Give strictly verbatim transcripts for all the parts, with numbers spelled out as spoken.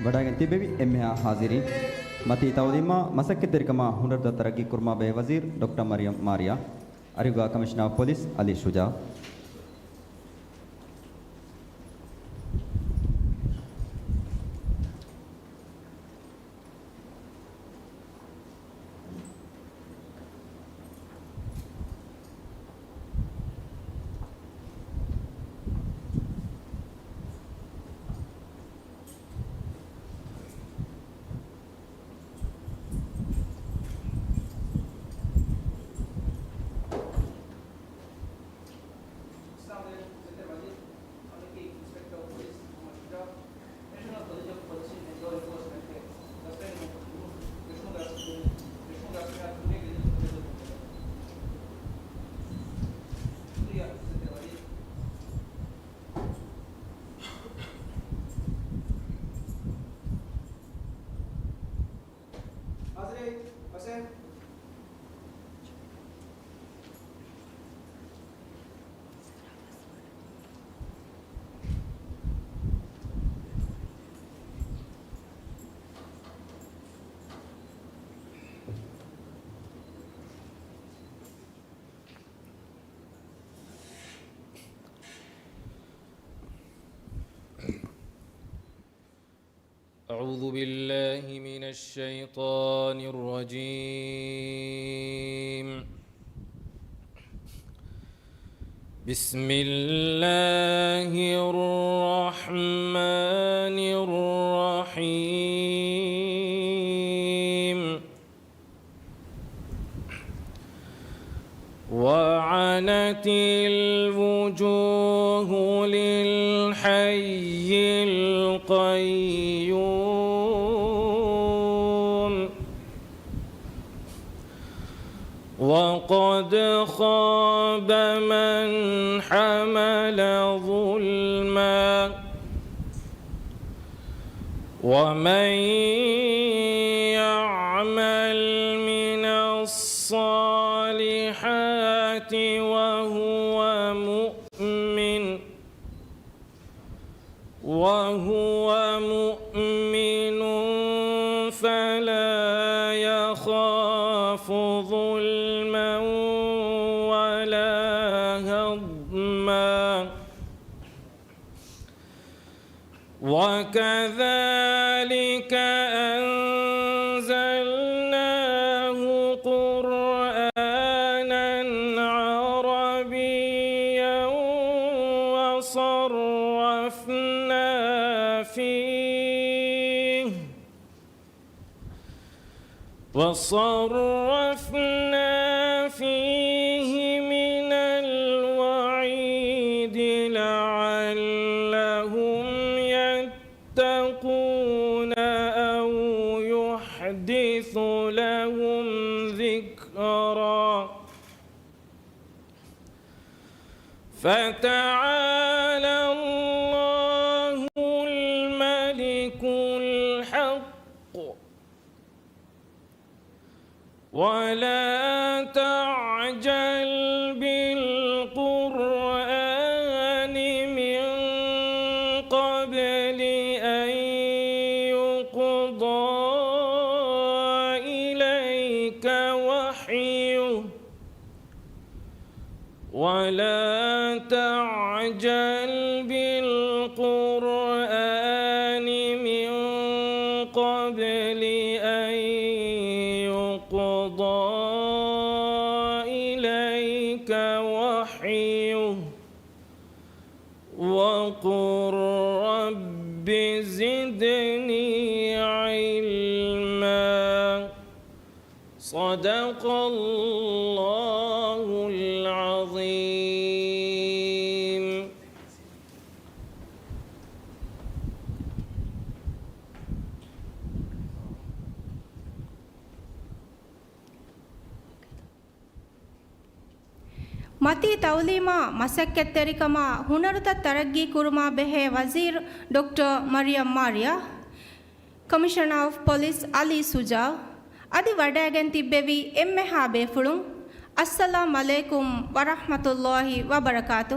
ވަޑައިގެން ތިއްބެވި އެންމެހާ ހާޒިރީން، މަތީ ތައުލީމާ މަސައްކަތްތެރިކަމާ ހުނަރުތައް ތަރައްގީ ކުރުމާ ބެހޭ ވަޒީރު ޑޮކްޓަރ މަރިޔަމް މާރިޔާ، އަރިހުގާ ކަމިޝަނާ އޮފް ޕޮލިސް އަލީ ޝުޖާ. أعوذ بالله من الشيطان الرجيم. بسم الله الرحمن الرحيم. وعنت الوجوه للحي القيوم وقد خاب من حمل ظلما. ومن يعمل من الصالحات وهو مؤمن، وهو مؤمن فلا يخاف ظلما ولا هضما. وكذلك أنزلناه قرآنا عربيا وصرفنا فيه وصرفنا فيه من الوعيد لعلهم يتقون أو يحدث لهم ذكرا. فتعالى الله الملك الحق. ولا تعجل بالقرآن من قبل أن يقضى إليك وحيه. ولا تعجل بالقرآن من قبل أن يقضى إليك وحيه. وقل رب زدني علما. صدق الله العظيم. މަތީ ތައުލީމާ މަސައްކަތްތެރިކަމާ ހުނަރުތައް ތަރައްގީ ކުރުމާ ބެހޭ ވަޒީރު ޑޮކްޓަރ މަރިޔަމް މާރިޔާ، ކޮމިޝަނަރ އޮފް ޕޮލިސް އަލީ ޝުޖާ، އަދި ވަޑައިގެން ތިއްބެވި އެންމެހާ ބޭފުޅުން، އައްސަލާމް އަލައިކުމް ވަރަޙްމަތުﷲ ވަބަރަކާތު.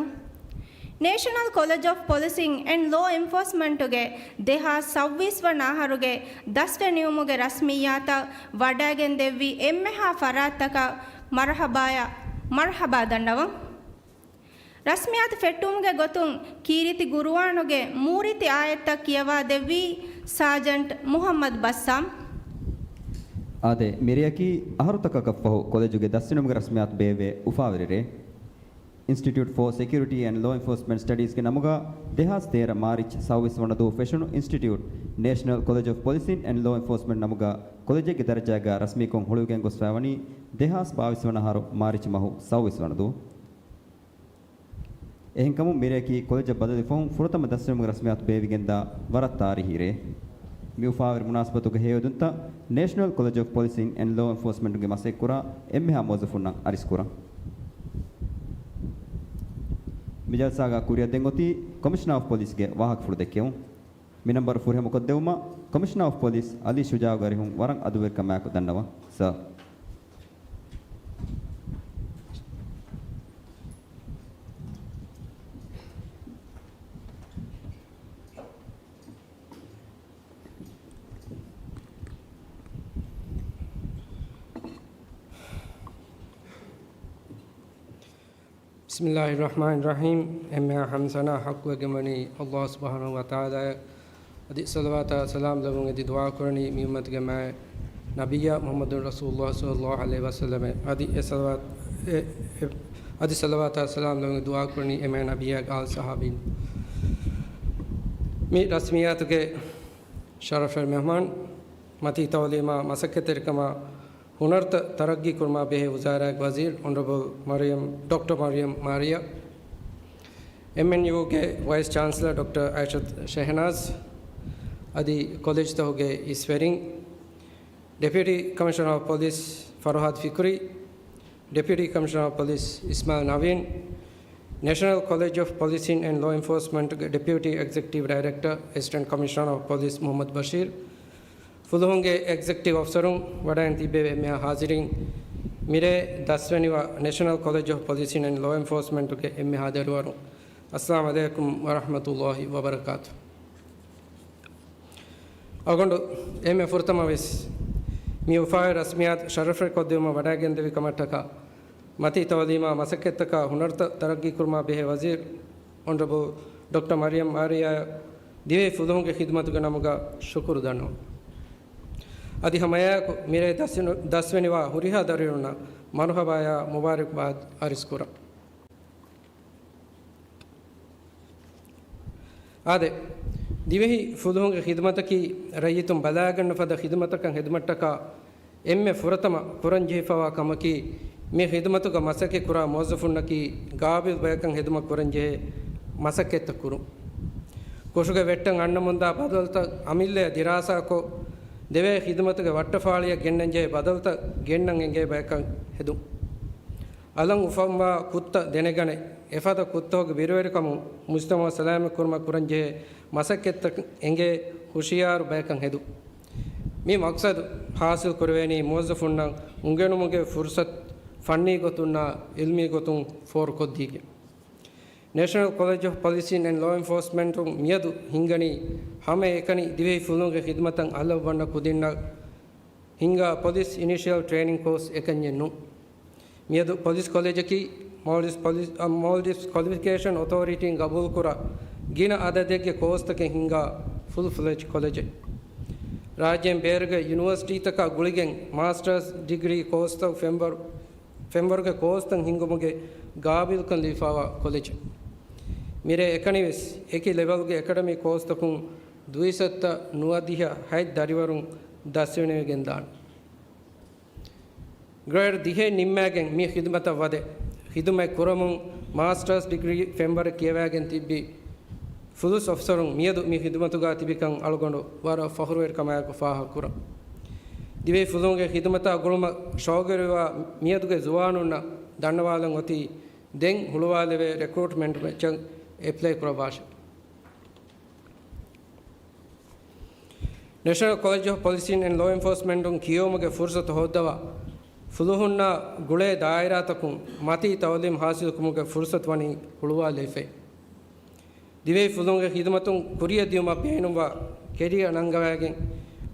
ނޭޝަނަލް ކޮލެޖް އޮފް ޕޮލިސިން އެންޑް ލޯ އެންފޯސްމަންޓުގެ ދެހާސް ސައުވީސް ވަނަ އަހަރުގެ ދަސްވެ ނިމުމުގެ ރަސްމިއްޔާތަށް ވަޑައިގެން ދެއްވި އެންމެހާ ފަރާތްތަކަށް މަރުޙަބާއަށް މަރުޙަބާ ދަންނަވަން. ރަސްމިއްޔާތު ފެއްޓުމުގެ ގޮތުން ކީރިތި ގުރުއާނުގެ މޫރިތި އާޔަތްތައް ކިޔަވާ ދެއްވީ ސާޖަންޓް މުޙައްމަދު ބައްސާމް. އާދެ، މިރެއަކީ އަހަރުތަކަކަށްފަހު ކޮލެޖުގެ ދަސްވެނިވުމުގެ ރަސްމިއްޔާތު ބޭއްވޭ އުފާވެރި ރޭ. އިންސްޓިޓިއުޓް ފޯ ސެކިއުރިޓީ އެންޑް ލޯ އެންފޯސްމަންޓް ސްޓަޑީޒްގެ ނަމުގަ ދެހާސް ތޭރަ މާރިޗް ސައުވީސް ވަނަ ދުވަހު ފެށުނު އިންސްޓިޓިއުޓް ނޭޝަނަލް ކޮލެޖް އޮފް ޕޮލިސިން އެންޑް ލޯ އެންފޯސްމަންޓް ނަމުގަ ކޮލެޖެއްގެ ދަރަޖާގަ ރަސްމީކޮށް ހުޅުވިގެން ގޮސްފައިވަނީ ދެހާސް ބާވީސް ވަނަ އަހަރު މާރިޗް މަހު ސައުވީސް ވަނަ ދުވަހު. އެހެންކަމުން މިރެއަކީ ކޮލެޖަށް ބަދަލުވި ފަހުން ފުރަތަމަ ދަސްވެމުގެ ރަސްމިއްޔާތު ބޭއްވިގެންދާ ވަރަށް ތާރީހީ ރޭ. މި އުފާވެރި މުނާސަބަތުގެ ހެޔޮއެދުންތައް ނޭޝަނަލް ކޮލެޖް އޮފް ޕޮލިސިން އެންޑް ލޯ އެންފޯސްމަންޓުގެ މަސައްކަތްކުރާ އެންމެހާ މުވައްޒަފުންނަށް އަރިސްކުރަން. މި ޖަލްސާގަ ކުރިއަށް ދެން އޮތީ ކޮމިޝަނާ އޮފް ޕޮލިސްގެ ވާހަކަފުޅު ދެއްކެވުން. މި ނަންބަރު ފުރިހަމަކޮށްދެއްވުމަށް ކޮމިޝަނާ އޮފް ޕޮލިސް އަލީ ޝުޖާއުގެ އަރިހުން ވަރަށް އަދުވެރިކަމާއެކު ދަންނަވަން. ސާ. ބިސްމިއްލާހި ރަޙްމާނި ރަޙީމް. އެންމެހާ ޙަމްދު ސަނާ ޙައްޤުވެގެންވަނީ ﷲ ސުބްޙާނަހޫ ވަތަޢާލާއަށް. އަދި ޞަލަވާތާ ސަލާމް ލެއްވުން އެދި ދުޢާކުރަނީ މި އުއްމަތުގެ މާތް ނަބިއްޔާ މުޙައްމަދު ރަސޫލުﷲ ޞައްލަﷲ ޢަލައިހި ވަސައްލަމަށް. އަދި އެ ޞަލަވާތް، އެ، އެ، އަދި ޞަލަވާތާ ސަލާމް ލެއްވުން ދުޢާކުރަނީ އެ މާތް ނަބިއްޔާގެ އާލް ޞަޙާބީން. މި ރަސްމިއްޔާތުގެ ޝަރަފުވެރި މެހްމާން، މަތީ ތަޢުލީމާ މަސައްކަތްތެރިކަމާ ހުނަރުތައް ތަރައްގީ ކުރުމާ ބެހޭ ވުޒާރާގެ ވަޒީރު އޮނަރަބަލް މަރިޔަމް، ޑޮކްޓަރ މަރިޔަމް މާރިޔާ، އެމްއެންޔޫގެ ވައިސް ޗާންސަލަރ ޑޮކްޓަރ އައިޝަތު ޝެހެނާޒް، އަދި ކޮލެޖްތަކުގެ އިސްވެރިން، ޑެޕިއުޓީ ކޮމިޝަނަރ އޮފް ޕޮލިސް ފަރުހާދު ފިކުރީ، ޑެޕިއުޓީ ކޮމިޝަނަރ އޮފް ޕޮލިސް އިސްމާއިލް ނަވީން، ނޭޝަނަލް ކޮލެޖް އޮފް ޕޮލިސިން އެންޑް ލޯ އެންފޯސްމަންޓްގެ ޑެޕިއުޓީ އެގްޒެކެޓިވް ޑައިރެކްޓަރ، އެސިސްޓެންޓް ކޮމިޝަނަރ އޮފް ޕޮލިސް މުޙައްމަދު ބަޝީރް، ފުލުހުންގެ އެގްޒެކެޓިވް އޮފިސަރުން، ވަޑައިން ތިއްބެވި އެންމެހާ ހާޒިރީން، މިރޭ ދަސްވެނިވާ ނޭޝަނަލް ކޮލެޖް އޮފް ޕޮލިސިން އެންޑް ލޯ އެންފޯސްމަންޓުގެ އެންމެހާ ދަރިވަރުން، އައްސަލާމް ޢަލައިކުމް ވަރަޙްމަތުﷲ ވަބަރަކާތު. އަޅުގަނޑު އެންމެ ފުރަތަމަވެސް މި އުފާވެރި ރަސްމިއްޔާތު ޝަރަފުވެރިކޮށްދިއުމަށް ވަޑައިގެންދެވި ކަމަށްޓަކާ، މަތީ ތަޢުލީމާ މަސައްކަތްތަކާ ހުނަރުތައް ތަރައްގީކުރުމާ ބެހޭ ވަޒީރު އޮނަރަބަލް ޑޮކްޓަރ މަރިޔަމް މާރިޔާއަށް ދިވެހި ފުލުހުންގެ ޚިދުމަތުގެ ނަމުގަ ޝުކުރު ދަންނަވަން. އަދި ހަމައެއާއެކު މިރޭ ދަސްވެނި-، ދަސްވެނިވާ ހުރިހާ ދަރިވަރުންނަށް މަރުޙަބާޔާ މުބާރަކްބާދް އަރިސްކުރަން. އާދެ، ދިވެހި ފުލުހުންގެ ޚިދުމަތަކީ ރައްޔިތުން ބަލާގަންނަ ފަދަ ޚިދުމަތަކަށް ހެދުމަށްޓަކާ އެންމެ ފުރަތަމަ ކުރަންޖެހިފަވާ ކަމަކީ، މި ޚިދުމަތުގަ މަސައްކަތް ކުރާ މުވައްޒަފުންނަކީ ގާބިލް ބަޔަކަށް ހެދުމަށް ކުރަންޖެހޭ މަސައްކަތްތައް ކުރުން. ކުށުގެ ވެއްޓަށް އަންނަމުންދާ ބަދަލުތައް އަމިއްލަޔަށް ދިރާސާކޮށް، ދެވޭ ޚިދުމަތުގެ ވައްޓަފާޅިއަށް ގެންނަންޖެހޭ ބަދަލުތައް ގެންނަން އެނގޭ ބަޔަކަށް ހެދުން. އަލަށް އުފަންވާ ކުށްތައް ދެނެގަނެ، އެފަދަ ކުށްތަކުގެ ބިރުވެރިކަމުން މުޖްތަމަޢު ސަލާމަތް ކުރުމަށް ކުރަންޖެހޭ މަސައްކަތްތައް އެނގޭ ހުޝިޔާރު ބަޔަކަށް ހެދުން. މި މަޤްޞަދު ޙާޞިލް ކުރެވޭނީ މުވައްޒަފުންނަށް އުނގެނުމުގެ ފުރުޞަތު ފަންނީ ގޮތުންނާ ޢިލްމީ ގޮތުން ފޯރުކޮށްދީގެން. ނޭޝަނަލް ކޮލެޖް އޮފް ޕޮލިސިން އެންޑް ލޯ އެންފޯސްމަންޓުން މިއަދު ހިންގަނީ ހަމައެކަނި ދިވެހި ފުލުހުންގެ ޚިދުމަތަށް އަލަށް ވަންނަ ކުދިންނަށް ހިންގާ ޕޮލިސް އިނިޝިއަލް ޓްރޭނިން ކޯސް އެކަންޏެއް ނޫން. މިއަދު ޕޮލިސް ކޮލެޖަކީ މޯލްޑިވްސް ޕޮލިސް، އަ، މޯލްޑިވްސް ކޮލިފިކޭޝަން އޮތޯރިޓީން ގަބޫލުކުރާ ގިނަ އަދަދެއްގެ ކޯސްތަކެއް ހިންގާ ފުލް ފްލެޖް ކޮލެޖެއް. ރާއްޖޭން ބޭރުގެ ޔުނިވަރސިޓީތަކާ ގުޅިގެން މާސްޓާސް ޑިގްރީ ކޯސްތައް ފެންވަރު، ފެންވަރުގެ ކޯސްތައް ހިންގުމުގެ ގާބިލްކަން ލިބިފައިވާ ކޮލެޖެއް. މިރޭ އެކަނިވެސް އެކި ލެވެލްގެ އެކަޑަމީ ކޯސްތަކުން ދުއިސައްތަ ނުވަދިހަ ހަތް ދަރިވަރުން ދަސްވެނިވެގެންދާނެ. ގްރޭޑް ދިހައެއް ނިންމާގެން މި ޚިދުމަތަށް ވަދެ، ޚިދުމަތް ކުރަމުން މާސްޓާސް ޑިގްރީ ފެންވަރެއް ކިޔަވާގެން ތިއްބި ފުލުސް އޮފިސަރުން މިއަދު މި ޚިދުމަތުގަ ތިބިކަން އަޅުގަނޑު ވަރަށް ފަޚުރުވެރިކަމާއެކު ފާހަގަކުރަން. ދިވެހި ފުލުހުންގެ ޚިދުމަތާ ގުޅުމަށް ޝައުގުވެރިވާ މިއަދުގެ ޒުވާނުންނަށް ދަންނަވާލަން އޮތީ ދެން ހުޅުވާލެވޭ ރެކްރޫޓްމަންޓް މެޗަށް އެޕްލައި ކުރައްވާށެވެ. ނޭޝަނަލް ކޮލެޖް އޮފް ޕޮލިސިން އެންޑް ލޯ އެންފޯސްމަންޓުން ކިޔެވުމުގެ ފުރުޞަތު ހޯއްދަވާ، ފުލުހުންނާ ގުޅޭ ދާއިރާތަކުން މަތީ ތައުލީމް ހާސިލްކުމުގެ ފުރުޞަތު ވަނީ ހުޅުވާލައިފައި. ދިވެހި ފުލުހުންގެ ޚިދުމަތުން ކުރިއަށް ދިޔުމަށް ބޭނުންވާ ކެރިއަރ ނަންގަވައިގެން،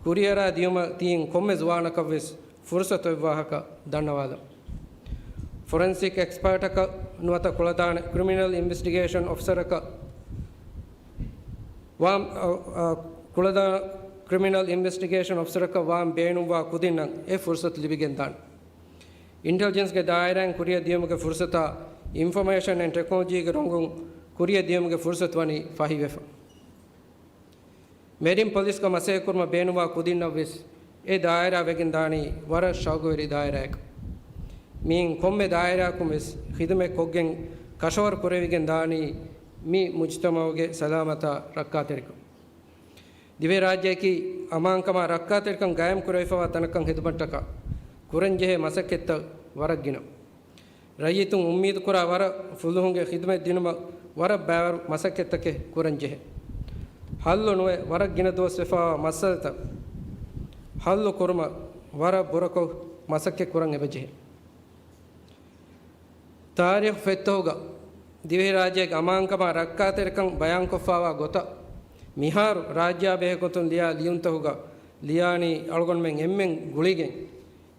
ކުރިއަރާ ދިޔުމަށް ތިއިން ކޮންމެ ޒުވާނަކަށްވެސް ފުރުސަތު އޮތް ވާހަކަ ދަންނަވާލަން. ފޮރެންސިކް އެކްސްޕާޓަކަށް ނުވަތަ ކުޅަދާނަ ކްރިމިނަލް އިންވެސްޓިގޭޝަން އޮފިސަރަކަށް ވާ، އަ، އަ، ކުޅަދާ ކްރިމިނަލް އިންވެސްޓިގޭޝަން އޮފިސަރަކަށް ވާން ބޭނުންވާ ކުދިންނަށް އެ ފުރުސަތު ލިބިގެންދާނެ. އިންޓެލިޖެންސްގެ ދާއިރާއިން ކުރިއަށް ދިޔުމުގެ ފުރުސަތާ، އިންފޮމޭޝަން އެންޑް ޓެކްނޮލޮޖީގެ ރޮނގުން ކުރިއަށް ދިޔުމުގެ ފުރުސަތު ވަނީ ފަހިވެފަ. މެރިން ޕޮލިސްގަ މަސައްކަތްކުރުމަށް ބޭނުންވާ ކުދިންނަށްވެސް އެ ދާއިރާ ވެގެންދާނީ ވަރަށް ޝައުގުވެރި ދާއިރާއެއް. މިއިން ކޮންމެ ދާއިރާއަކުން ވެސް ޚިދުމަތް ކޮށްގެން ކަށަވަރު ކުރެވިގެން ދާނީ މި މުޖުތަމައުގެ ސަލާމަތާ ރައްކާތެރިކަން. ދިވެހިރާއްޖެއަކީ އަމާންކަމާ ރައްކާތެރިކަން ގާއިމް ކުރެވިފަވާ ތަނަކަށް ހެދުމަށްޓަކާ ކުރަންޖެހޭ މަސައްކަތްތައް ވަރަށް ގިނަ. ރައްޔިތުން އުއްމީދުކުރާ ވަރަށް ފުލުހުންގެ ޚިދުމަތް ދިނުމަށް ވަރަށް ބައިވަރު މަސައްކަތްތަކެއް ކުރަންޖެހޭ. ހައްލު ނުވެ ވަރަށް ގިނަ ދުވަސް ވެފަވާ މައްސަލަތައް ހައްލު ކުރުމަށް ވަރަށް ބުރަކޮށް މަސައްކަތް ކުރަން އެބަޖެހޭ. ތާރީޚު ފޮތްތަކުގަ ދިވެހިރާއްޖޭގެ އަމާންކަމާ ރައްކާތެރިކަން ބަޔާންކޮށްފަވާ ގޮތަށް، މިހާރު ރާއްޖެއާ ބެހޭ ގޮތުން ލިޔާ ލިޔުންތަކުގަ ލިޔާނީ އަޅުގަނޑުމެން އެންމެން ގުޅިގެން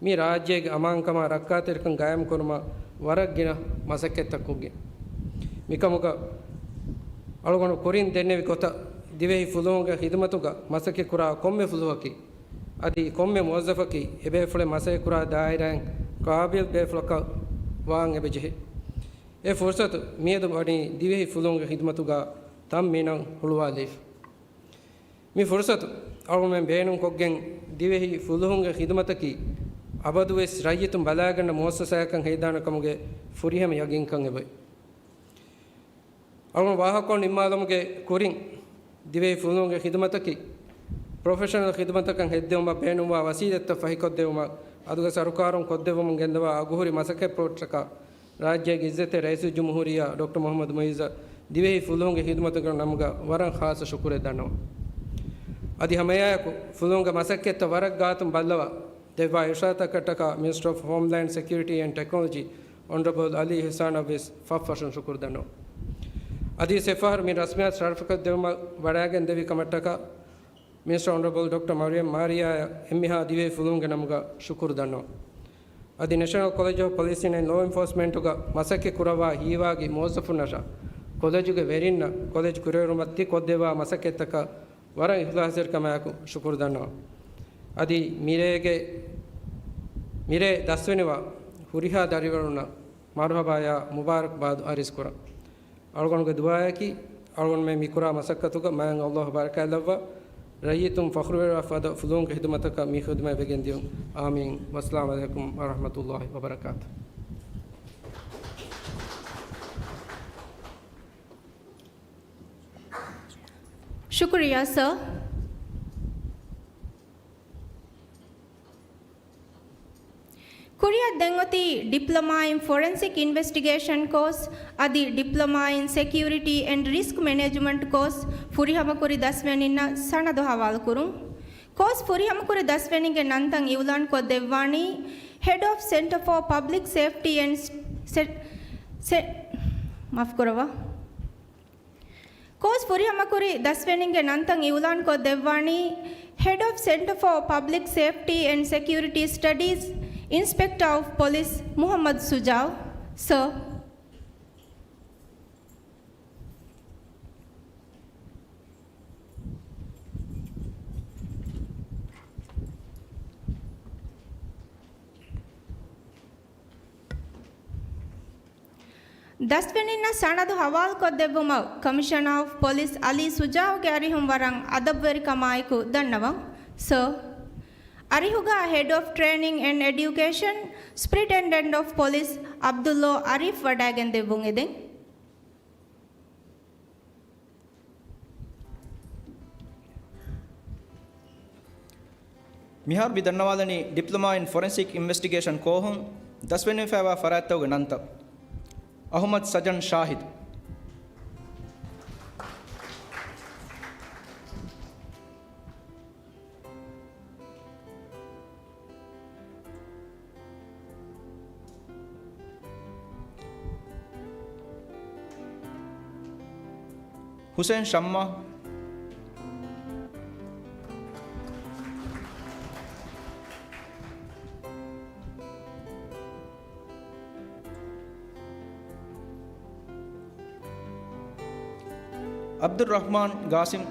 މި ރާއްޖޭގެ އަމާންކަމާ ރައްކާތެރިކަން ގާއިމްކުރުމަށް ވަރަށް ގިނަ މަސައްކަތްތައް ކޮށްގެން. މިކަމުގަ އަޅުގަނޑު ކުރިން ދެންނެވި ގޮތަށް ދިވެހި ފުލުހުންގެ ޚިދުމަތުގަ މަސައްކަތްކުރާ ކޮންމެ ފުލުހަކީ އަދި ކޮންމެ މުވައްޒަފަކީ އެބޭފުޅެއް މަސައްކަތްކުރާ ދާއިރާއިން ޤާބިލް ބޭފުޅަކަށް ވާން އެބަޖެހޭ. އެ ފުރުސަތު މިއަދު ވަނީ ދިވެހި ފުލުހުންގެ ޚިދުމަތުގަ ތަން މިނަން ހުޅުވާލައިފަ. މި ފުރުސަތު އަޅުގަނޑުމެން ބޭނުންކޮށްގެން ދިވެހި ފުލުހުންގެ ޚިދުމަތަކީ އަބަދުވެސް ރައްޔިތުން ބަލާގަންނަ މުއައްސަސާއަކަށް ހެދިދާނެ ކަމުގެ ފުރިހަމަ ޔަގީންކަން އެބައޮތް. އަޅުގަނޑު ވާހަކަކޮޅު ނިންމާލުމުގެ ކުރިން، ދިވެހި ފުލުހުންގެ ޚިދުމަތަކީ ޕްރޮފެޝަނަލް ޚިދުމަތަކަށް ހެއްދެވުމަށް ބޭނުންވާ ވަސީލަތްތައް ފަހިކޮށްދެވުމަށް އަދުގަ ސަރުކާރުން ކޮށްދެއްވަމުން ގެންދަވާ އަގުހުރި މަސައްކަތްޕުޅުއްޓަކާ ރާއްޖޭގެ އިއްޒަތްތެރި ރައީސުލްޖުމްހޫރިއްޔާ ޑޮކްޓަރ މުޙައްމަދު މުޢިއްޒަށް ދިވެހި ފުލުހުންގެ ޚިދުމަތުގެ ނަމުގަ ވަރަށް ޚާއްޞަ ޝުކުރެއް ދަންނަވަން. އަދި ހަމައެއާއެކު ފުލުހުންގެ މަސައްކަތްތައް ވަރަށް ގާތުން ބައްލަވާ ދެއްވާ އިރުޝާދުތަކަށްޓަކާ މިނިސްޓަރ އޮފް ހޯމްލޭންޑް ސެކިއުރިޓީ އެންޑް ޓެކްނޮލޮޖީ އޮނަރަބަލް އަލީ އިޙްސާނަށްވެސް ފަށްފަށުން ޝުކުރު ދަންނަވަން. އަދިވެސް އެއްފަހަރު މި ރަސްމިއްޔާތު ޝަރަފަކަށް ދެވުމަށް ވަޑައިގެން ދެއްވި ކަމަށްޓަކާ މިނިސްޓަރ އޮނަރަބަލް ޑޮކްޓަރ މަރިޔަމް މާރިޔާއަށް އެންމެހާ ދިވެހި ފުލުހުންގެ ނަމުގަ ޝުކުރު ދަންނަވަން. އަދި ނެޝަނަލް ކޮލެޖް އޮފް ޕޮލިސިން އެންޑް ލޯ އެންފޯސްމަންޓުގަ މަސައްކަތް ކުރައްވާ ހީވާގި މުވައްޒަފުންނަށާ ކޮލެޖުގެ ވެރިންނަށް ކޮލެޖް ކުރިއެރުމަށް ތި ކޮށްދެއްވާ މަސައްކަތްތަކަށް ވަރަށް އިޚްލާޞްތެރިކަމާއެކު ޝުކުރު ދަންނަވަން. އަދި މިރޭގެ، މިރޭ ދަސްވެނިވާ ހުރިހާ ދަރިވަރުންނަށް މަރުޙަބާޔާ މުބާރަކްބާދު އަރިސް ކުރަން. އަޅުގަނޑުގެ ދުޢާއަކީ، އަޅުގަނޑުމެން މިކުރާ މަސައްކަތުގަ މާތް ﷲ ބަރަކާތްލައްވާ، ރައްޔިތުން ފަޚުރުވެރިވާ ފަދަ ފުލުހުންގެ ޚިދުމަތަކަށް މި ޚިދުމަތް ވެގެންދިޔުން. އާމީން. ވައްސަލާމް ޢަލައިކުމް ވަރަޙްމަތުﷲ ވަބަރަކާތުހު. ޝުކުރިއްޔާ ސާ. ކުރިއަށް ދެން އޮތީ ޑިޕްލޮމާ އިން ފޮރެންސިކް އިންވެސްޓިގޭޝަން ކޯސް އަދި ޑިޕްލޮމާ އިން ސެކިއުރިޓީ އެންޑް ރިސްކް މެނޭޖްމަންޓް ކޯސް ފުރިހަމަކުރި ދަސްވެނިންނަށް ސަނަދު ހަވާލުކުރުން. ކޯސް ފުރިހަމަކުރި ދަސްވެނިންގެ ނަންތައް އިއުލާންކޮށްދެއްވާނީ ހެޑް އޮފް ސެންޓަރ ފޯ ޕަބްލިކް ސޭފްޓީ އެންޑް ސެ-، ސެ-، މާފުކުރައްވާ. ކޯސް ފުރިހަމަކުރި ދަސްވެނިންގެ ނަންތައް އިއުލާންކޮށްދެއްވާނީ ހެޑް އޮފް ސެންޓަރ ފޯ ޕަބްލިކް ސޭފްޓީ އެންޑް ސެކިއުރިޓީ ސްޓަޑީޒް، އިންސްޕެކްޓަރ އޮފް ޕޮލިސް މުޙައްމަދު ޝުޖާއު. ސާ. ދަސްވެނިންނަށް ސަނަދު ހަވާލުކޮށްދެއްވުމަށް ކަމިޝަނާ އޮފް ޕޮލިސް އަލީ ޝުޖާއުގެ އަރިހުން ވަރަށް އަދަބުވެރިކަމާއެކު ދަންނަވަން. ސާ. އަރިހުގަ ހެޑް އޮފް ޓްރޭނިން އެންޑް އެޑިއުކޭޝަން، ސްޕްރިޓެންޑެންޓް އޮފް ޕޮލިސް ޢަބްދުﷲ އަރީފް ވަޑައިގެން ދެއްވުން އެދެން. މިހާރު މި ދަންނަވާލަނީ ޑިޕްލޮމާ އިން ފޮރެންސިކް އިންވެސްޓިގޭޝަން ކޯހުން ދަސްވެނިވެފައިވާ ފަރާތްތަކުގެ ނަންތައް. އަޙުމަދު ސަޖަން ޝާހިދު. ހުސެން ޝައްމާ. އަބްދުއްރަޙްމާން ގާސިމް.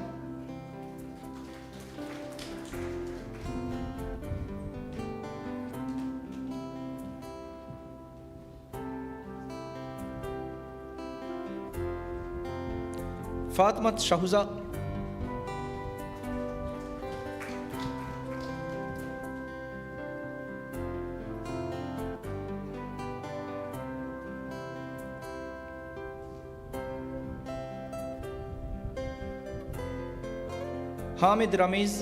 ފާތުމަތު ޝަހުޒާ. ހާމިދު ރަމީޒް.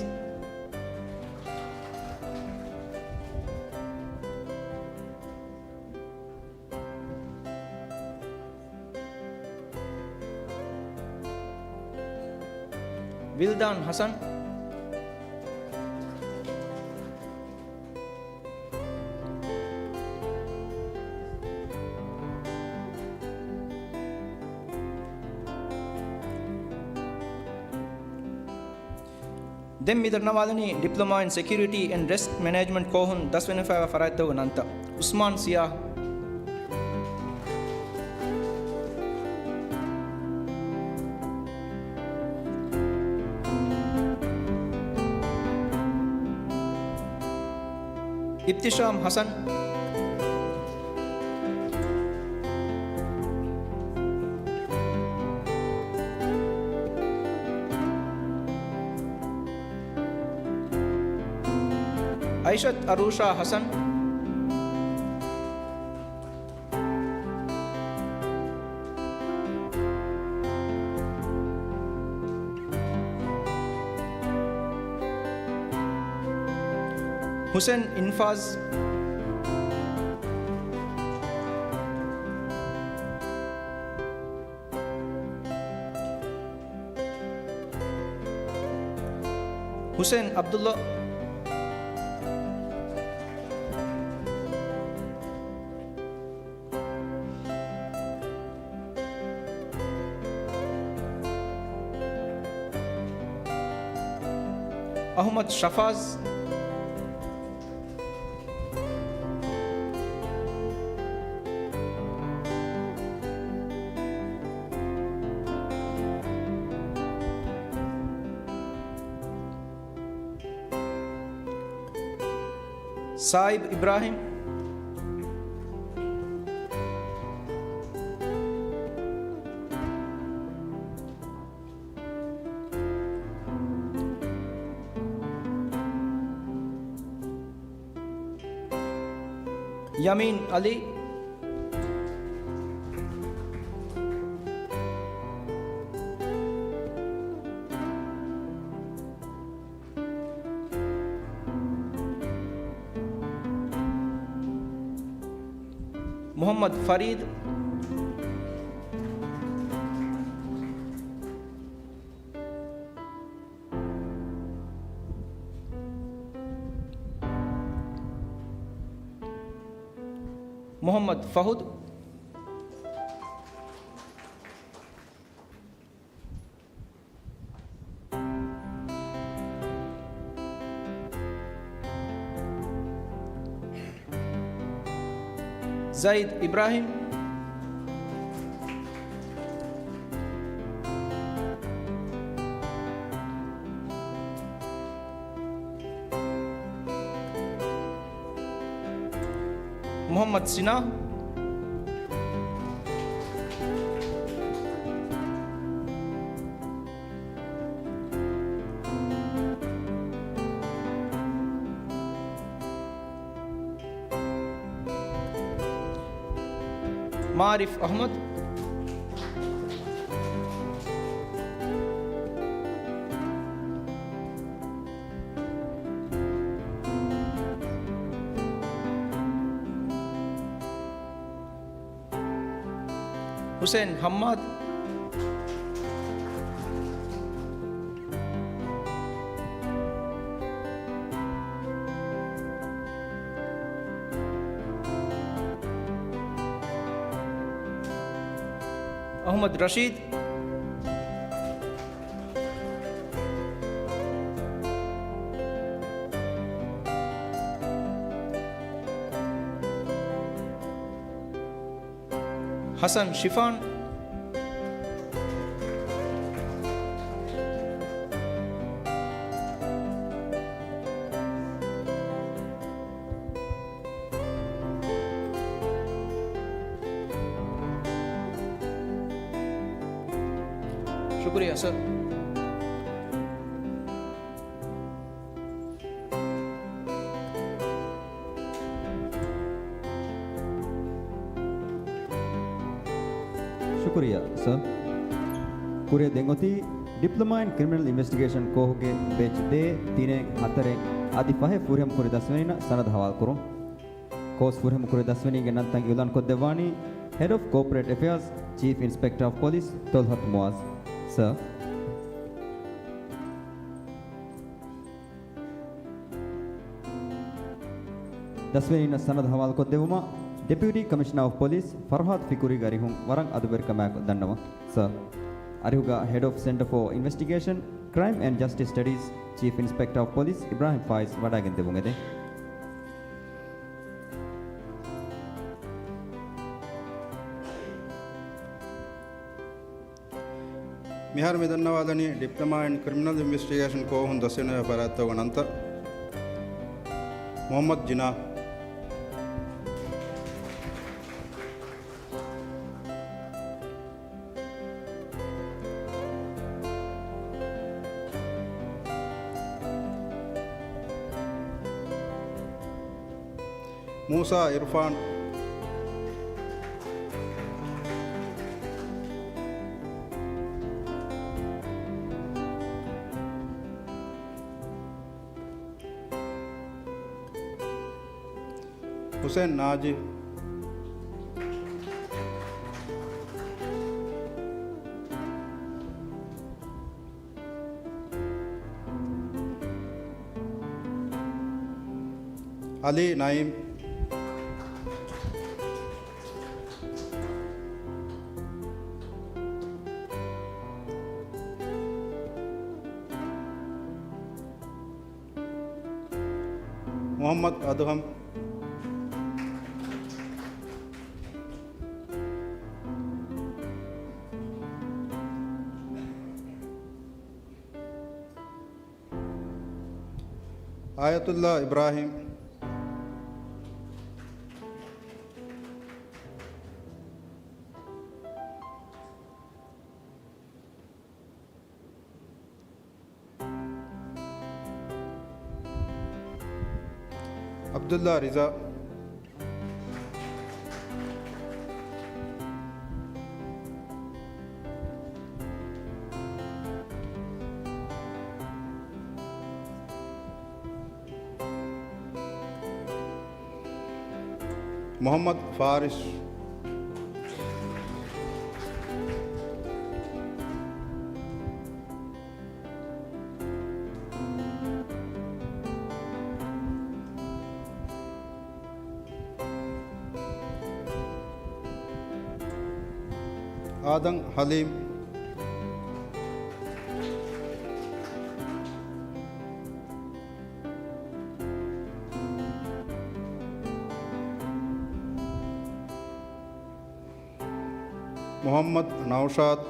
ވިލްދާން ހަސަން. ދެން މި ދަންނަވާލަނީ ޑިޕްލޮމާ އިން ސެކިއުރިޓީ އެންޑް ރިސްކް މެނޭޖްމަންޓް ކޯހުން ދަސްވެފައިވާ ފަރާތްތަކުގެ ނަންތައް. އުސްމާން ސިޔާ. އިބްތިޝާމް ހަސަން. އައިޝަތު އަރޫޝާ ހަސަން. ހުސެން އިންފާޒް. ހުސެން އަބްދުﷲ. އަޙްމަދު ޝަފާޒް. ސާއިބް އިބްރާހިމް. ޔަމީން އަލީ. މުޙައްމަދު ފަރީދު. މުޙައްމަދު ފަހުދު. ޒައިދް އިބްރާހިމް. މުޙައްމަދު ސިނާ. މާރިފް އަޙްމަދު. ހުސެން ހައްމާދު. އަޙްމަދު ރަޝީދު. ހަސަން ޝިފާން. ޝުކުރިއްޔާ، ސަރ. ޝުކުރިއްޔާ، ސަރ. ކުރިއަށް ދެން އޮތީ ޑިޕްލޮމާ އިން ކްރިމިނަލް އިންވެސްޓިގޭޝަން ކޯހުގެ ބެޗް ދޭއް، ތިނެއް، ހަތަރެއް އަދި ފަހެއް ފުރިހަމަ ކުރި ދަސްވެރިންނަށް ސަނަދު ހަވާލުކުރުން. ކޯސް ފުރިހަމަ ކުރި ދަސްވެރިންގެ ނަންތައް އިއުލާން ކޮށްދެއްވާނީ ހެޑް އޮފް ކޯޕަރޭޓް އެފެއާޒް، ޗީފް އިންސްޕެކްޓަރ އޮފް ޕޮލިސް، ތޮލްހަތު މުއާޒް. ސަރ. ދަސްވެރިންނަށް ސަނަދު ހަވާލުކޮށްދެއްވުމަށް ޑެޕިއުޓީ ކަމިޝަނަރ އޮފް ޕޮލިސް ފަރުހާދު ފިކުރީގެ އަރިހުން ވަރަށް އަދުބެރިކަމާއެކު ދަންނަވަން، ސަރ. އަރިހުގަ ހެޑް އޮފް ސެންޓަރ ފޯ އިންވެސްޓިގޭޝަން، ކްރައިމް އެންޑް ޖަސްޓިސް ސްޓަޑީޒް، ޗީފް އިންސްޕެކްޓަރ އޮފް ޕޮލިސް އިބްރާހިމް ފާއިޒް ވަޑައިގެން ދެއްވުން އެދެން. މިހާރު މި ދަންނަވާލަނީ ޑިޕްލޮމާ އިން ކްރިމިނަލް އިންވެސްޓިގޭޝަން ކޯހުން ދަސްވެރިންގެ ފަރާތްތަކުގެ ނަންތައް. މުހައްމަދު ޖިނާ. މޫސާ އިރުފާން. ހުސެން ނާޖި. އަލީ ނައީމް. މުހައްމަދު އަދުހަމް. އާޔަތުﷲ އިބްރާހީމް. ޢަބްދުﷲ ރިޒާ. މުޙައްމަދު ފާރިސް. އާދަމް ޙަލީމް. މުޙައްމަދު ނައުޝާދު.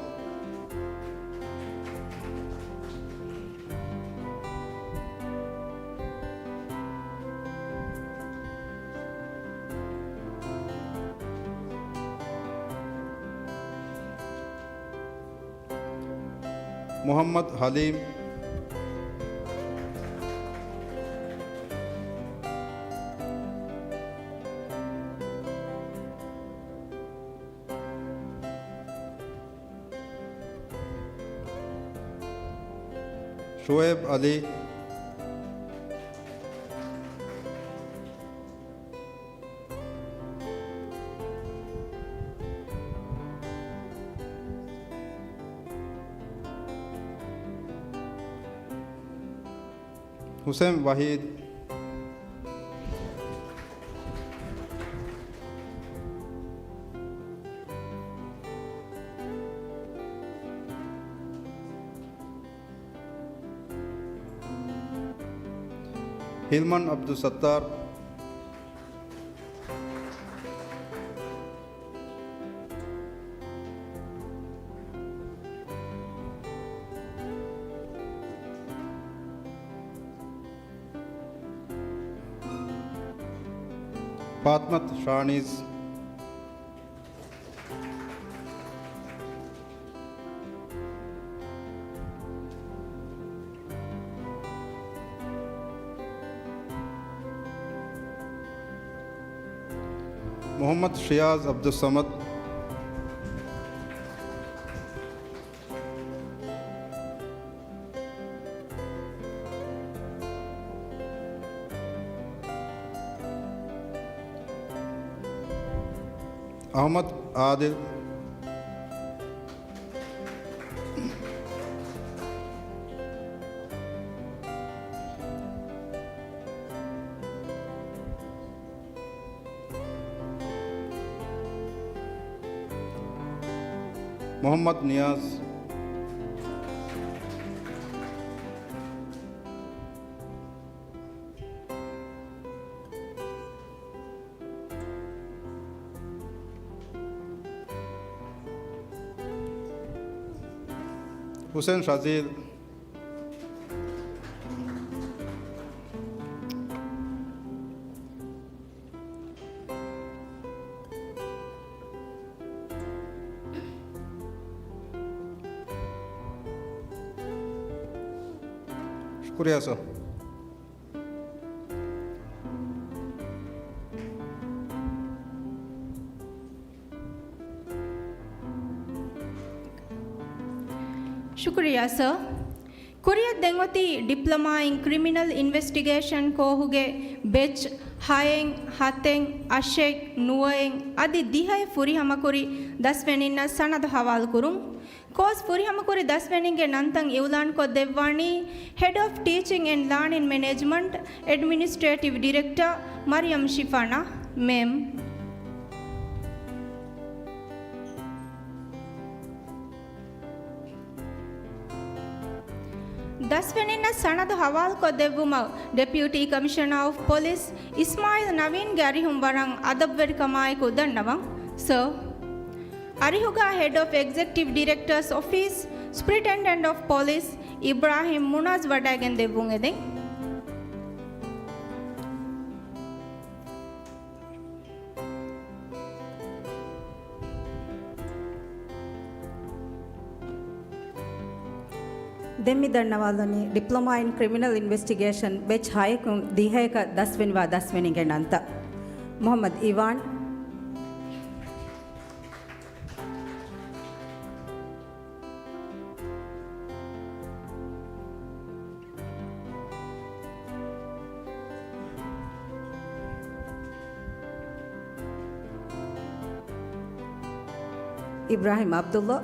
މުޙައްމަދު ޙަލީމް. ޝުޢައިބު ޢަލީ. ޙުސައިން ވަޙީދު. ހިލްމަން ޢަބްދުއްސައްތާރު. ފާތިމަތު ޝާނީޒް. މުޙައްމަދު ޝިޔާޒް ޢަބްދުއްޞަމަދު. އަޙްމަދު އާދިލް. މުޙައްމަދު ނިޔާޒް. ޙުސެން ޝަޒީލް. ޝުކުރިއްޔާ ސަރ. ޝުކުރިއްޔާ ސަރ. ކުރިއަށް ދެން އޮތީ ޑިޕްލޮމާ އިން ކްރިމިނަލް އިންވެސްޓިގޭޝަން ކޯހުގެ ބެޗް ހައެއް، ހަތެއް، އަށެއް، ނުވައެއް އަދި ދިހައެއް ފުރިހަމަކުރި ދަސްވެނިންނަށް ސަނަދު ހަވާލުކުރުން. ކޯސް ފުރިހަމަކުރި ދަސްވެނިންގެ ނަންތައް އިއުލާންކޮށްދެއްވާނީ ހެޑް އޮފް ޓީޗިން އެންޑް ލާނިން މެނޭޖްމަންޓް، އެޑްމިނިސްޓްރޭޓިވް ޑިރެކްޓަރ މަރިޔަމް ޝިފާނާ މެމް. ދަސްވެނިންނަށް ސަނަދު ހަވާލުކޮށްދެއްވުމަށް ޑެޕިއުޓީ ކަމިޝަނާ އޮފް ޕޮލިސް އިސްމާއިލް ނަވީންގެ އަރިހުން ވަރަށް އަދަބުވެރިކަމާއެކު ދަންނަވަން، ސަރ. އަރިހުގަ ހެޑް އޮފް އެގްޒެކްޓިވް ޑިރެކްޓަރސް އޮފީސް، ސުޕްރިންޓެންޑެންޓް އޮފް ޕޮލިސް އިބްރާހިމް މުނާޒް ވަޑައިގެން ދެއްވުން އެދެން. ދެން މި ދަންނަވާލަނީ ޑިޕްލޮމާ އިން ކްރިމިނަލް އިންވެސްޓިގޭޝަން ބެޗް ހައެކުން ދިހައެކަށް ދަސްވެނިވާ ދަސްވެނިންގެ ނަންތައް. މުޙައްމަދު އިވާން. އިބްރާހިމް ޢަބްދުﷲ.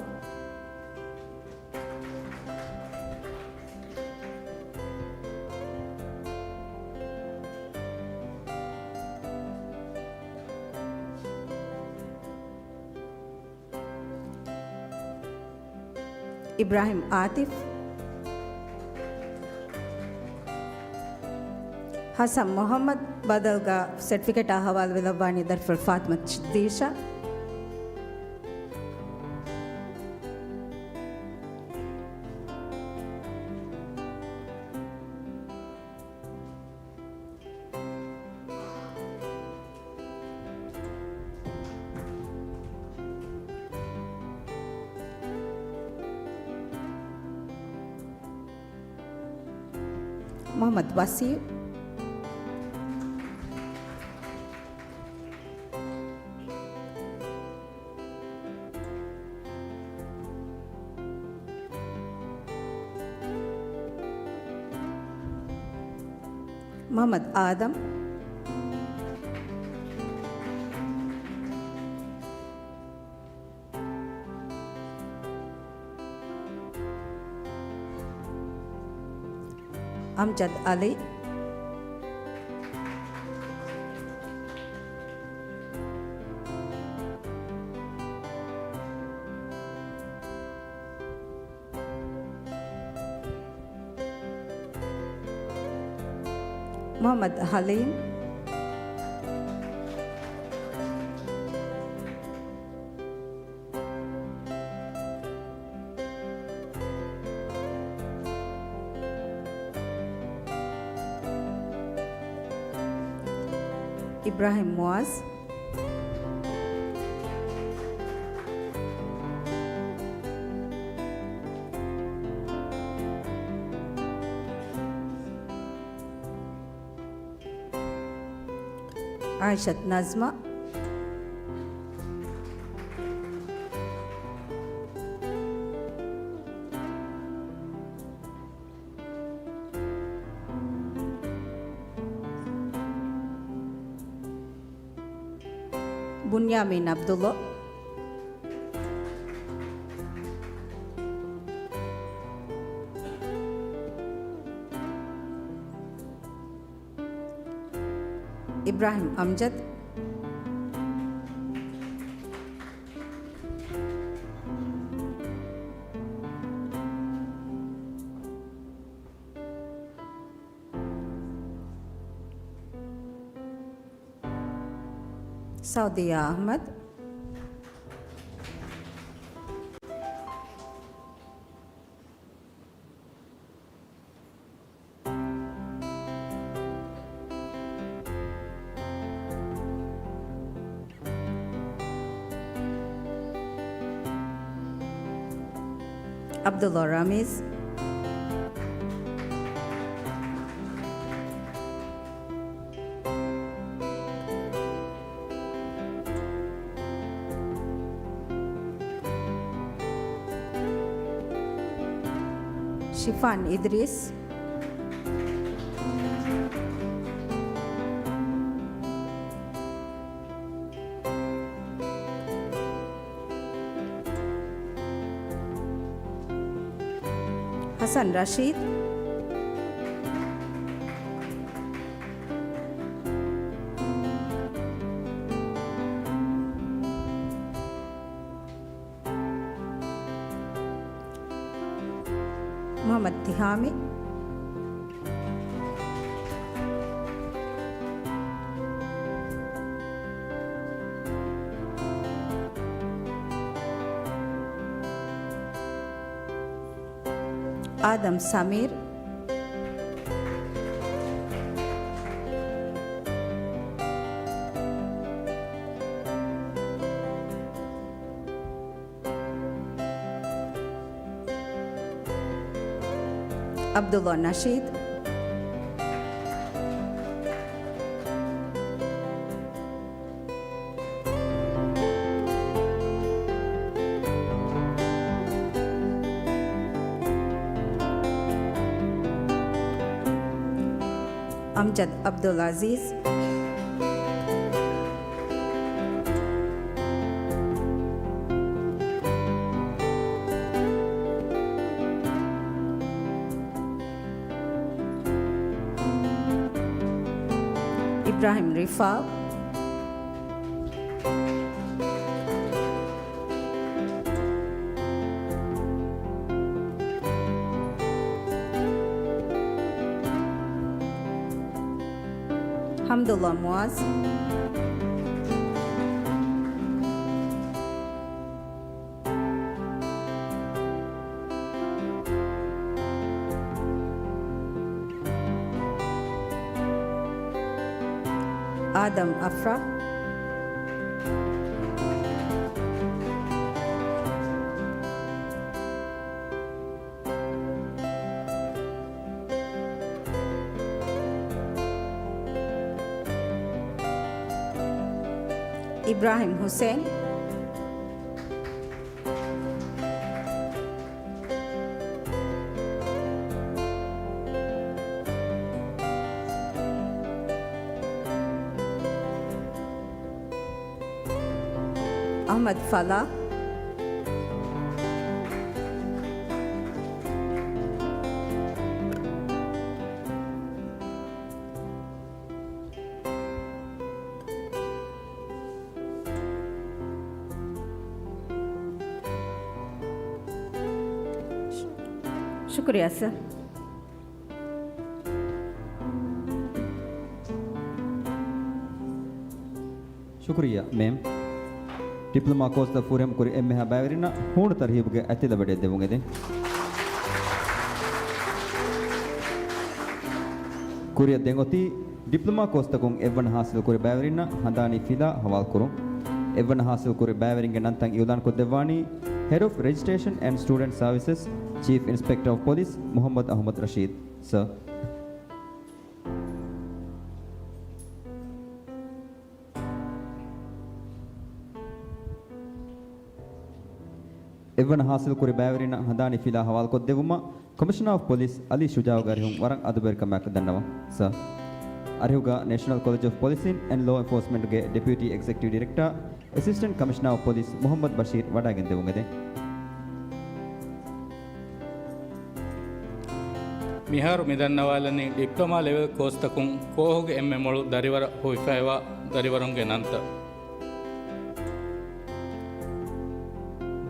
އިބްރާހިމް އާތިފް. ޙަސަން މުޙައްމަދު. ބަދަލުގަ ސެޓްފިކެޓާ ހަވާލުވެލައްވާނީ ދަރިފުޅު ފާތިމަތު ދީޝާ. މުޙައްމަދު ވަސީޢު. މުޙައްމަދު އާދަމް. އަމްޖަދު ޢަލީ. މުޙައްމަދު ޙަލީމް. އިބްރާހިމް މުއާޒް. އާއިޝަތު ނަޒްމާ. ބުންޔާމީން ޢަބްދުﷲ. އިބްރާހިމް އަމްޖަދު. ސައުދިޔާ އަޙްމަދު. ޢަބްދުﷲ ރަމީޒް. ޝިފާން އިދްރީސް. ޙަސަން ރަޝީދު. މުޙައްމަދު ތިހާމީ. އާދަމް ސަމީރު. ޢަބްދުﷲ ނަޝީދު. އަމްޖަދު ޢަބްދުލް ޢަޒީޒް. އިބްރާހިމް ރިފާ. ޙަމްދުﷲ މުޢާޒް. އާދަމް އަފްރާ. އިބްރާހިމް ޙުސެއިން. އަޙްމަދު ފަލާޙް. ޝުކުރިއްޔާ ސަރ. ޝުކުރިއްޔާ މޭމް. ޑިޕްލޮމާ ކޯސްތައް ފުރިހަމަކުރި އެންމެހާ ބައިވެރިންނަށް ހޫނު ތަރުހީބުގެ އަތިލަބަޑެއް ދެވުން އެދެން. ކުރިއަށް ދެން އޮތީ ޑިޕްލޮމާ ކޯސްތަކުން އެއްވަނަ ހާސިލްކުރި ބައިވެރިންނަށް ހަނދާނީ ފިލާ ހަވާލުކުރުން. އެއްވަނަ ހާސިލްކުރި ބައިވެރިންގެ ނަންތައް އިއުލާންކޮށްދެއްވާނީ Head of Registration and Student Services, Chief Inspector of Police, މުޙައްމަދު އަޙްމަދު ރަޝީދު. ސަރ. އެއްވަނަ ހާސިލްކުރި ބައިވެރިންނަށް ހަނދާނީ ފިލާ ހަވާލުކޮށްދެއްވުމަށް ކޮމިޝަނާ އޮފް ޕޮލިސް އަލީ ޝުޖާއުގެ އަރިހުން ވަރަށް އަދުބެރިކަމާއެކު ދަންނަވަން. ސަރ. އަރިހުގަ ނޭޝަނަލް ކޮލެޖް އޮފް ޕޮލިސިން އެންޑް ލޯ އެންފޯސްމަންޓްގެ ޑެޕިއުޓީ އެގްޒެކެޓިވް ޑިރެކްޓާ، އެސިސްޓެންޓް ކަމިޝަނާ އޮފް ޕޮލިސް މުޙައްމަދު ބަޝީރު ވަޑައިގެންދެވުން އެދެން. މިހާރު މިދަންނަވާލަނީ ޑިޕްލޮމާ ލެވެލް ކޯސްތަކުން ކޯހުގެ އެންމެ މޮޅު ދަރިވަރަށް ހުއިފައިވާ ދަރިވަރުންގެ ނަންތައް.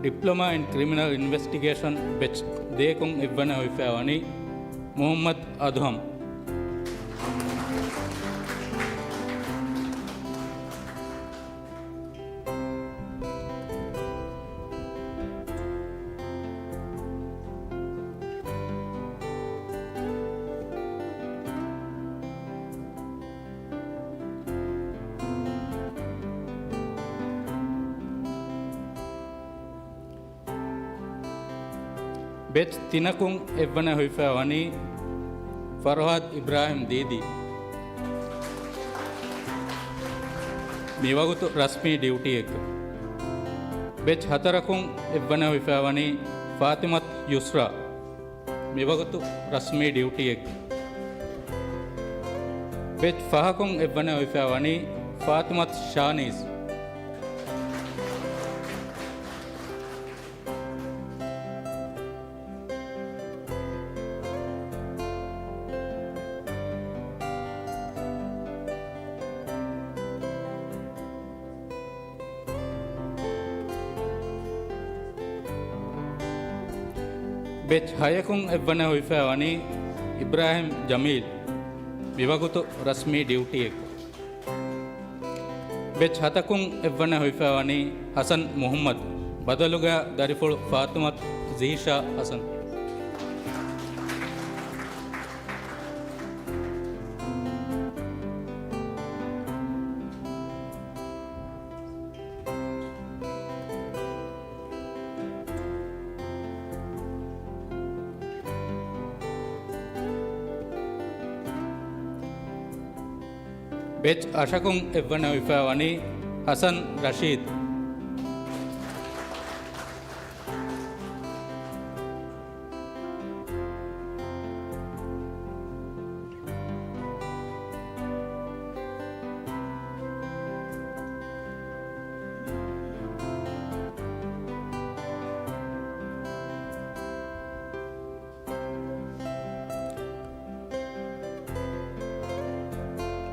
ޑިޕްލޮމާ އިން ކްރިމިނަލް އިންވެސްޓިގޭޝަން ބެޗް ދޭކުން އެއްވަނަ ހުއިފައިވަނީ މުޙައްމަދު އަދުހަމް. ބެޗް ތިނަކުން އެއްވަނަ ހުއިފައި ވަނީ ފަރުހާދް އިބްރާހިމް ދީދީ. މިވަގުތު ރަސްމީ ޑިއުޓީއެއްގަ. ބެޗް ހަތަރަކުން އެއްވަނަ ހުއިފައި ވަނީ ފާތިމަތު ޔުސްރާ. މިވަގުތު ރަސްމީ ޑިއުޓީއެއްގަ. ބެޗް ފަހަކުން އެއްވަނަ ހުއިފައި ވަނީ ފާތިމަތު ޝާނީޒް. ބެޗް ހަޔަކުން އެއްވަނަ ހުއިފައި ވަނީ އިބްރާހިމް ޖަމީލް، މިވަގުތު ރަސްމީ ޑިއުޓީއެއްގަ. ބެޗް ހަތަކުން އެއްވަނަ ހުއިފައި ވަނީ ހަސަން މުޙައްމަދު، ބަދަލުގަ ދަރިފުޅު ފާތުމަތު ޒީޝާ ހަސަން. ބެޗް އަށަކުން އެއްވަނަ ހުއިފައި ވަނީ ހަސަން ރަޝީދު.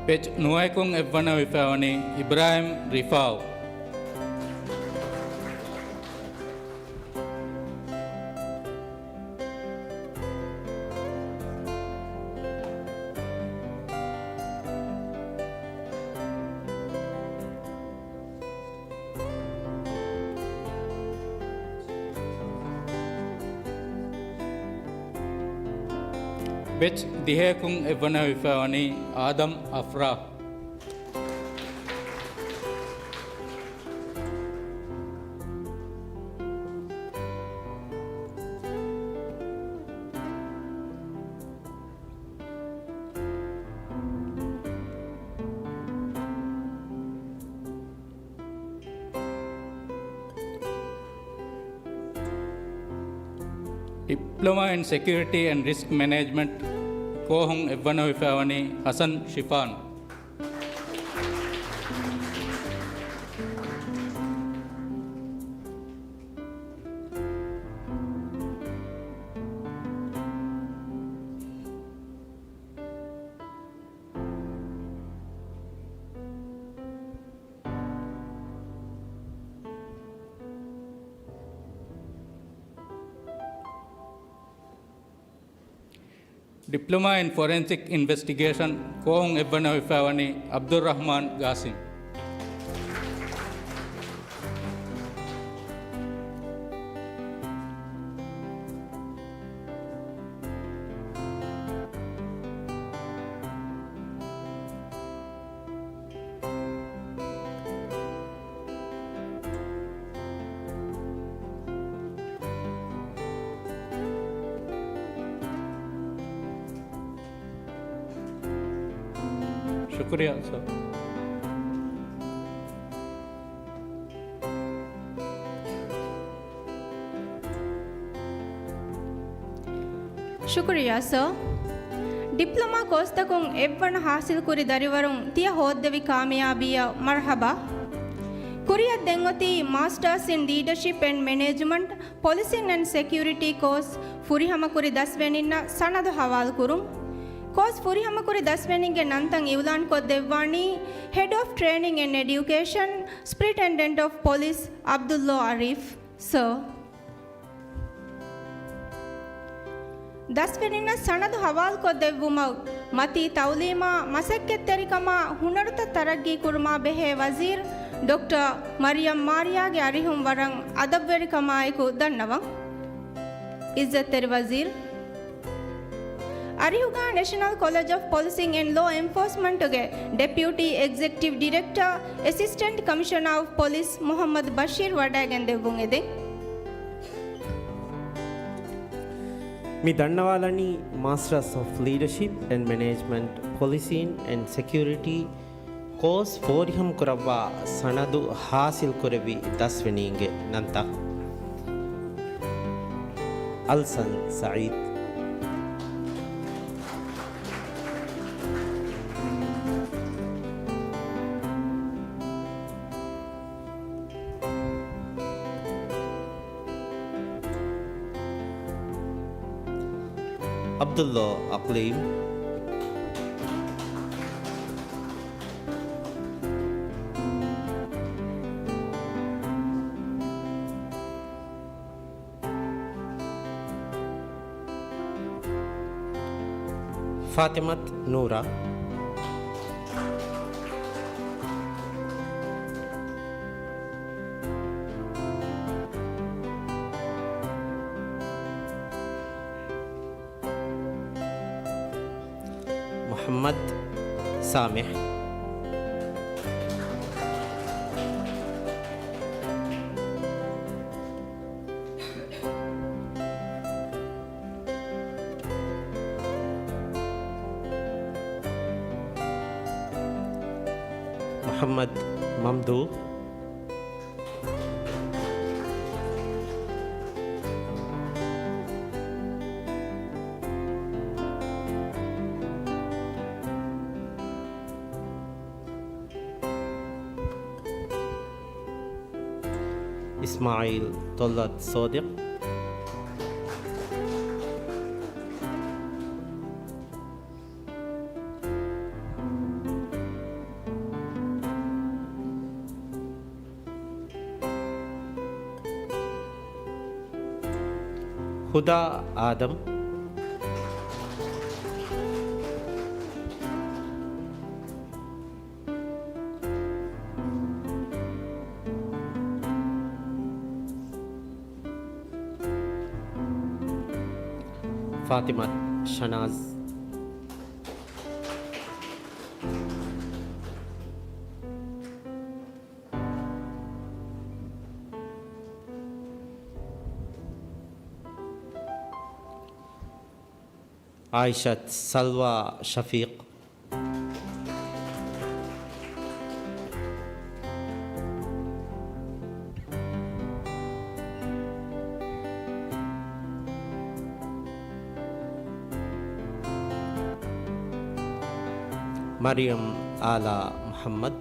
ބެޗް ނުވައެކުން އެއްވަނަ ހުއިފައި ވަނީ އިބްރާހިމް ރިފާއު. ބެޗް ދިހައެކުން އެއްވަނަ ހުއިފައި ވަނީ އާދަމް އަފްރާ. ޑިޕްލޮމާ އިން ސެކިއުރިޓީ އެންޑް ރިސްކް މެނޭޖްމަންޓް ކޯހުން އެއްވަނަ ހުއިފައި ވަނީ ހަސަން ޝިފާން. ޑިޕްލޮމާ އިން ފޮރެންސިކް އިންވެސްޓިގޭޝަން ކޯހުން އެއްވަނަ ހުއިފައި ވަނީ ޢަބްދުއްރަޙްމާން ގާސިމް. ޝުކުރިއްޔާ ސަރ. ޝުކުރިއްޔާ ސަރ. ޑިޕްލޮމާ ކޯސްތަކުން އެއްވަނަ ހާސިލްކުރި ދަރިވަރުން ތިޔަ ހޯއްދެވި ކާމިޔާބީއަށް މަރްޙަބާ. ކުރިއަށް ދެން އޮތީ Masters in Leadership and Management, Policing and Security ކޯސް ފުރިހަމަކުރި ދަސްވެނިންނަށް ސަނަދު ހަވާލުކުރުން. ކޯސް ފުރިހަމަކުރި ދަސްވެނިންގެ ނަންތައް އިއުލާންކޮށްދެއްވާނީ Head of Training and Education, Superintendent of Police, ޢަބްދުﷲ އަރީފް ސަރ. ދަސްވެނިންނަށް ސަނަދު ހަވާލުކޮށްދެއްވުމަށް މަތީ ތައުލީމާ، މަސައްކަތްތެރިކަމާ، ހުނަރުތައް ތަރައްގީ ކުރުމާ ބެހޭ ވަޒީރު ޑޮކްޓަރ މަރިޔަމް މާރިޔާގެ އަރިހުން ވަރަށް އަދަބުވެރިކަމާއެކު ދަންނަވަން. އިއްޒަތްތެރި ވަޒީރު. އަރިހުގަ ނެޝަނަލް ކޮލެޖް އޮފް ޕޮލިސިން އެންޑް ލޯ އެންފޯސްމަންޓުގެ ޑެޕިއުޓީ އެގްޒެކެޓިވް ޑިރެކްޓަރ، އެސިސްޓެންޓް ކަމިޝަނާ އޮފް ޕޮލިސް މުޙައްމަދު ބަޝީރު ވަޑައިގެން ދެއްވުން އެދެން. މި ދަންނަވާލަނީ Masters of Leadership and Management, Policing and Security ކޯސް ފޯރިހަމަކުރައްވާ ސަނަދު ހާސިލްކުރެއްވި ދަސްވެނީންގެ ނަންތައް. އަލްސަން ސަޢީދު. ޢަބްދުﷲ އަޤްލީމް. ފާތިމަތު ނޫރާ. މުޙައްމަދު ސާމިޙް. މުޙައްމަދު މަމްދޫޙް. އިސްމާޢީލް ޠަލްޢަތު ޞާދިޤް. ހުދާ އާދަމް. ފާތިމަތު ޝަނާޒް. އާއިޝަތު ސަލްވާ ޝަފީޤް. މަރިޔަމް އާލާ މުޙައްމަދު.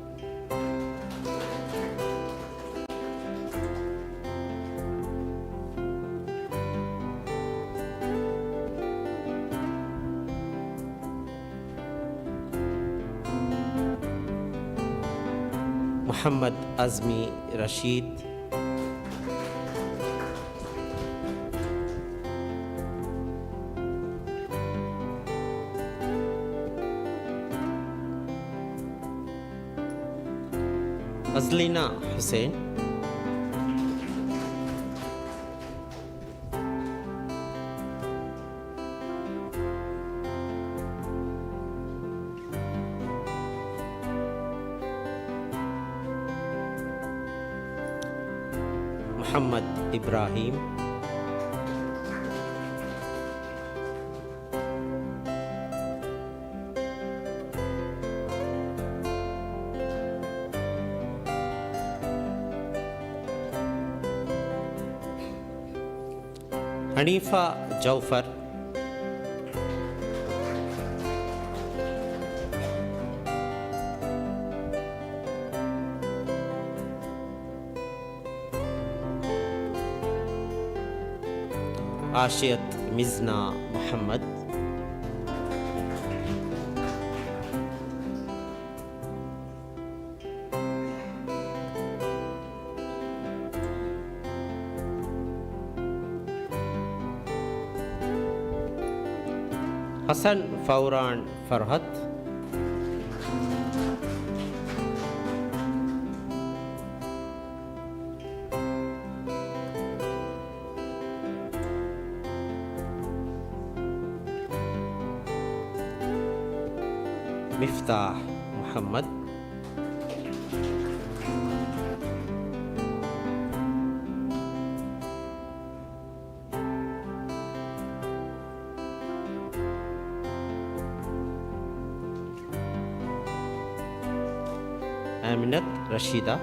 މުޙައްމަދު އަޒްމީ ރަޝީދު. އަޒްލީނާ ޙުސެއިން. މުޙައްމަދު އިބްރާހީމް. ޙަނީފާ ޖައުފަރު. އާޝިޔަތު މިޒްނާ މުޙައްމަދު. ޙަސަން ފައުރާން ފަރްހަތު. މިފްތާޙް މުޙައްމަދު. އާމިނަތު ރަޝީދާ.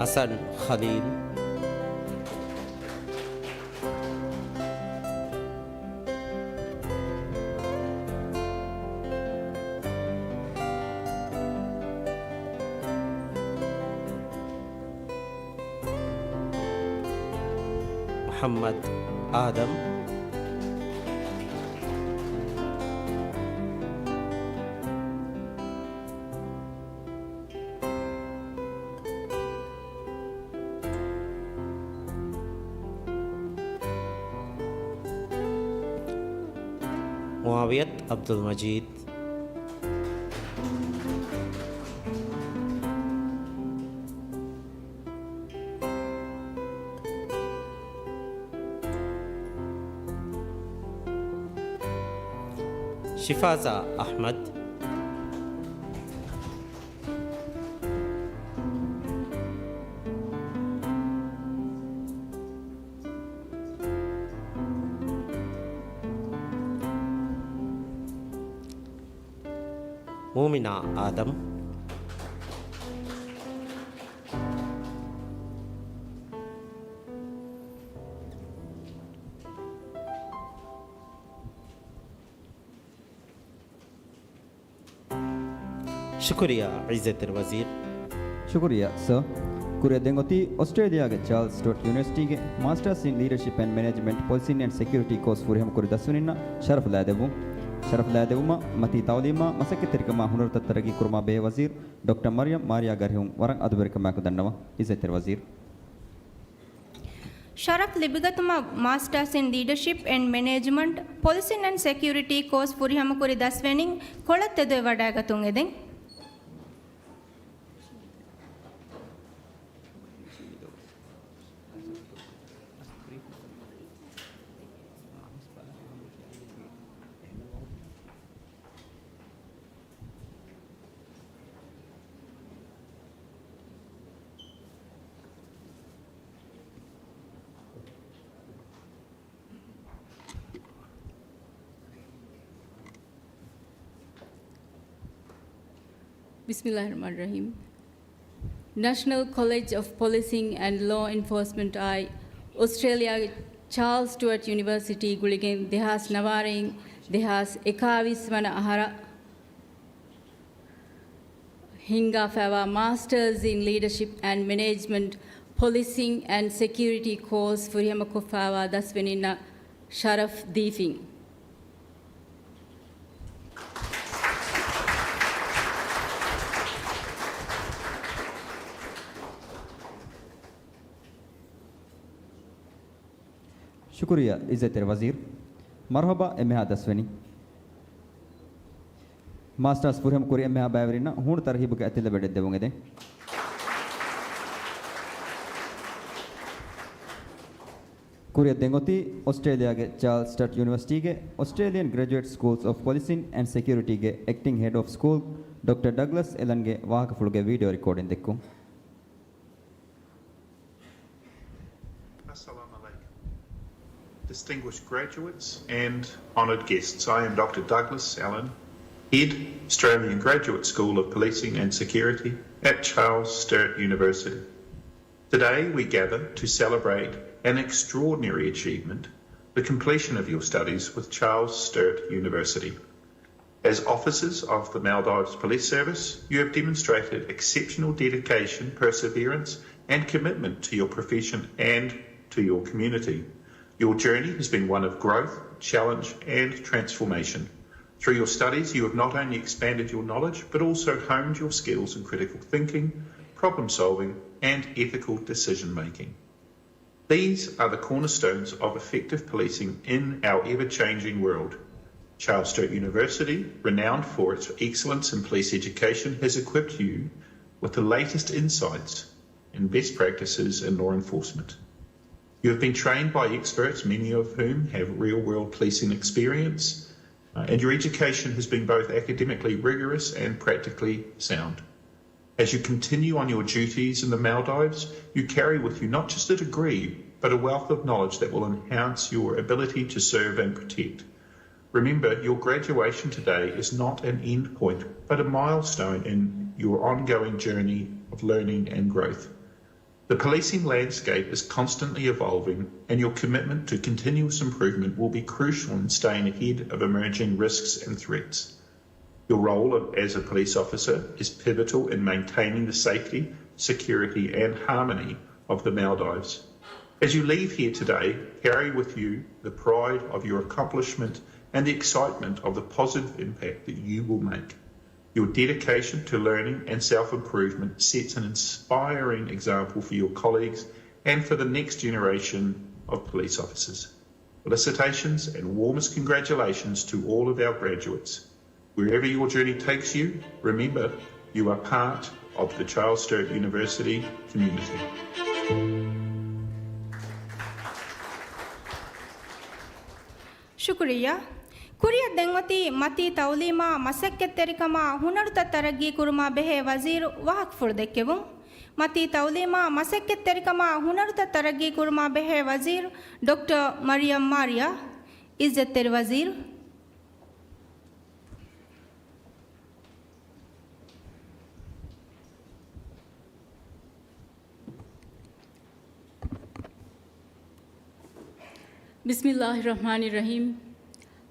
ޙަސަން ޚަލީލް. މުޙައްމަދު އާދަމް. މުޢާވިޔަތު ޢަބްދުލް މަޖީދު. ޝިފާޒާ އަޙްމަދު. މޫމިނާ އާދަމް. ޝުކުރިއްޔާ ޢިއްޒަތްތެރި ވަޒީރު. ޝުކުރިއްޔާ ސަރ. ކުރިއަށް ދެން އޮތީ އޮސްޓްރޭލިޔާގެ ޗާލްސް ސްޓުއަޓް ޔުނިވަރސިޓީގެ މާސްޓާސް އިން ލީޑަޝިޕް އެންޑް މެނޭޖްމަންޓް ޕޮލިސީން އެންޑް ސެކިއުރިޓީ ކޯސް ފުރިހަމަކުރި ދަސްވަނީންނަށް ޝަރަފު ލައިދެއްވުން. ޝަރަފު ލައިދެއްވުމަށް މަތީ ތަޢުލީމާ މަސައްކަތްތެރިކަމާ ހުނަރު ތައްތަރައްގީ ކުރުމާ ބެހޭ ވަޒީރު ޑޮކްޓަރ މަރިޔަމް މާރިޔާ ގާރިހުން ވަރަށް އަދުބެރިކަމާއެކު ދަންނަވަން. އިއްޒަތްތެރި ވަޒީރު. ޝަރަފް ލިބިގަތުމަށް މާސްޓާސް އިން ލީޑަޝިޕް އެންޑް މެނޭޖްމަންޓް، ޕޮލިސިން އެންޑް ސެކިއުރިޓީ ކޯސް ފުރިހަމަކުރި ދަސްވެނީން ކޮޅަށް ތެދުވެވަޑައިގަތުން އެދެން. ބިސްމިއްލާހި ރަޙްމާނި ރަޙީމް. ނެޝަނަލް ކޮލެޖް އޮފް ޕޮލިސިން އެންޑް ލޯ އެންފޯސްމަންޓް އާއި އޮސްޓްރޭލިޔާގެ ޗާލްސް ސްޓުއަޓް ޔުނިވަރސިޓީ ގުޅިގެން ދެހާސް ނަވާރައިން ދެހާސް އެކާވީސް ވަނަ އަހަރަށް ހިންގާފައިވާ މާސްޓަރސް އިން ލީޑަޝިޕް އެންޑް މެނޭޖްމަންޓް، ޕޮލިސިން އެންޑް ސެކިއުރިޓީ ކޯސް ފުރިހަމަކޮށްފައިވާ ދަސްވެނީންނަށް ޝަރަފް ދީފިން. ޝުކުރިއްޔާ އިއްޒަތްތެރި ވަޒީރު. މަރުޙަބާ އެންމެހާ ދަސްވެނީ. މާސްޓާސް ފުރިހަމަ ކުރި އެންމެހާ ބައިވެރިންނަށް ހޫނު ތަރުހީބުގެ އަތިލަ ވެޑެއްދެވުން އެދެން. ކުރިއަށް ދެން އޮތީ އޮސްޓްރޭލިޔާގެ ޗާލްސް ސްޓަޓް ޔުނިވަރސިޓީގެ އޮސްޓްރޭލިއަން ގްރެޖުއޭޓް ސްކޫލްސް އޮފް ޕޮލިސިން އެންޑް ސެކިއުރިޓީގެ އެކްޓިން ހެޑް އޮފް ސްކޫލް ޑޮކްޓަރ ޑަގްލަސް އެލަންގެ ވާހަކަފުޅުގެ ވީޑިއޯ ރިކޯޑިން ދެއްކުން. އައްސަލާމް ޢަލައިކުމް. Distinguished graduates and honoured guests, I am Doctor Douglas Allen, Head, Australian Graduate School of Policing and Security at Charles Sturt University. Today we gather to celebrate an extraordinary achievement, the completion of your studies with Charles Sturt University. As officers of the Maldives Police Service, you have demonstrated exceptional dedication, perseverance, and commitment to your profession and to your community. Your journey has been one of growth, challenge, and transformation. Through your studies, you have not only expanded your knowledge, but also honed your skills in critical thinking, problem solving, and ethical decision making. These are the cornerstones of effective policing in our ever-changing world. Charles Sturt University, renowned for its excellence in police education, has equipped you with the latest insights and best practices in law enforcement. You have been trained by experts, many of whom have real-world policing experience, uh, and your education has been both academically rigorous and practically sound. As you continue on your duties in the Maldives, you carry with you not just a degree, but a wealth of knowledge that will enhance your ability to serve and protect. Remember, your graduation today is not an end point, but a milestone in your ongoing journey of learning and growth. The policing landscape is constantly evolving, and your commitment to continuous improvement will be crucial in staying ahead of emerging risks and threats. Your role of, as a police officer is pivotal in maintaining the safety, security, and harmony of the Maldives. As you leave here today, carry with you the pride of your accomplishment and the excitement of the positive impact that you will make. Your dedication to learning and self-improvement sets an inspiring example for your colleagues and for the next generation of police officers. Felicitations and warmest congratulations to all of our graduates. Wherever your journey takes you, remember, you are part of the Charles Sturt University community. ޝުކުރިއްޔާ. ކުރިއަށް ދެން އޮތީ މަތީ ތައުލީމާ މަސައްކަތްތެރިކަމާ ހުނަރުތައް ތަރައްގީ ކުރުމާ ބެހޭ ވަޒީރު ވާހަކަފުޅު ދެއްކެވުން. މަތީ ތައުލީމާ މަސައްކަތްތެރިކަމާ ހުނަރުތައް ތަރައްގީ ކުރުމާ ބެހޭ ވަޒީރު ޑޮކްޓަރ މަރިޔަމް މާރިޔާ. އިއްޒަތްތެރި ވަޒީރު. ބިސްމިއްލާހި ރަޙްމާނި ރަޙީމް.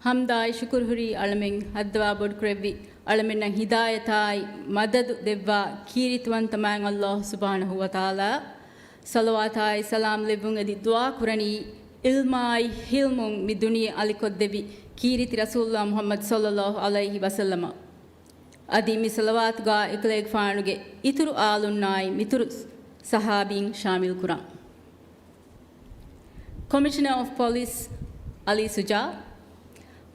ޙަމްދާއި ޝުކުރު ހުރީ އަޅަމެން ހައްދަވާ ބޮޑުކުރެއްވި، އަޅަމެންނަށް ހިދާޔަތާއި މަދަދު ދެއްވާ ކީރިތިވަންތަ މާތް ﷲ ސުބްޙާނަހޫ ވަތަޢާލާ ޞަލަވާތާއި ސަލާމް ލެއްވުން އެދި ދުޢާ ކުރަނީ، ޢިލްމާއި ޙިލްމުން މި ދުނިޔެ އަލިކޮށްދެއްވި ކީރިތި ރަސޫލުﷲ މުޙައްމަދު ޞައްލައްލާހު ޢަލައިހި ވަސައްލަމަށް. އަދި މި ޞަލަވާތުގާ އެކަލޭގެފާނުގެ އިތުރު އާލުންނާއި މިތުރު ޞަޙާބީން ޝާމިލް ކުރަން. ކޮމިޝަނަރ އޮފް ޕޮލިސް އަލީ ޝުޖާ،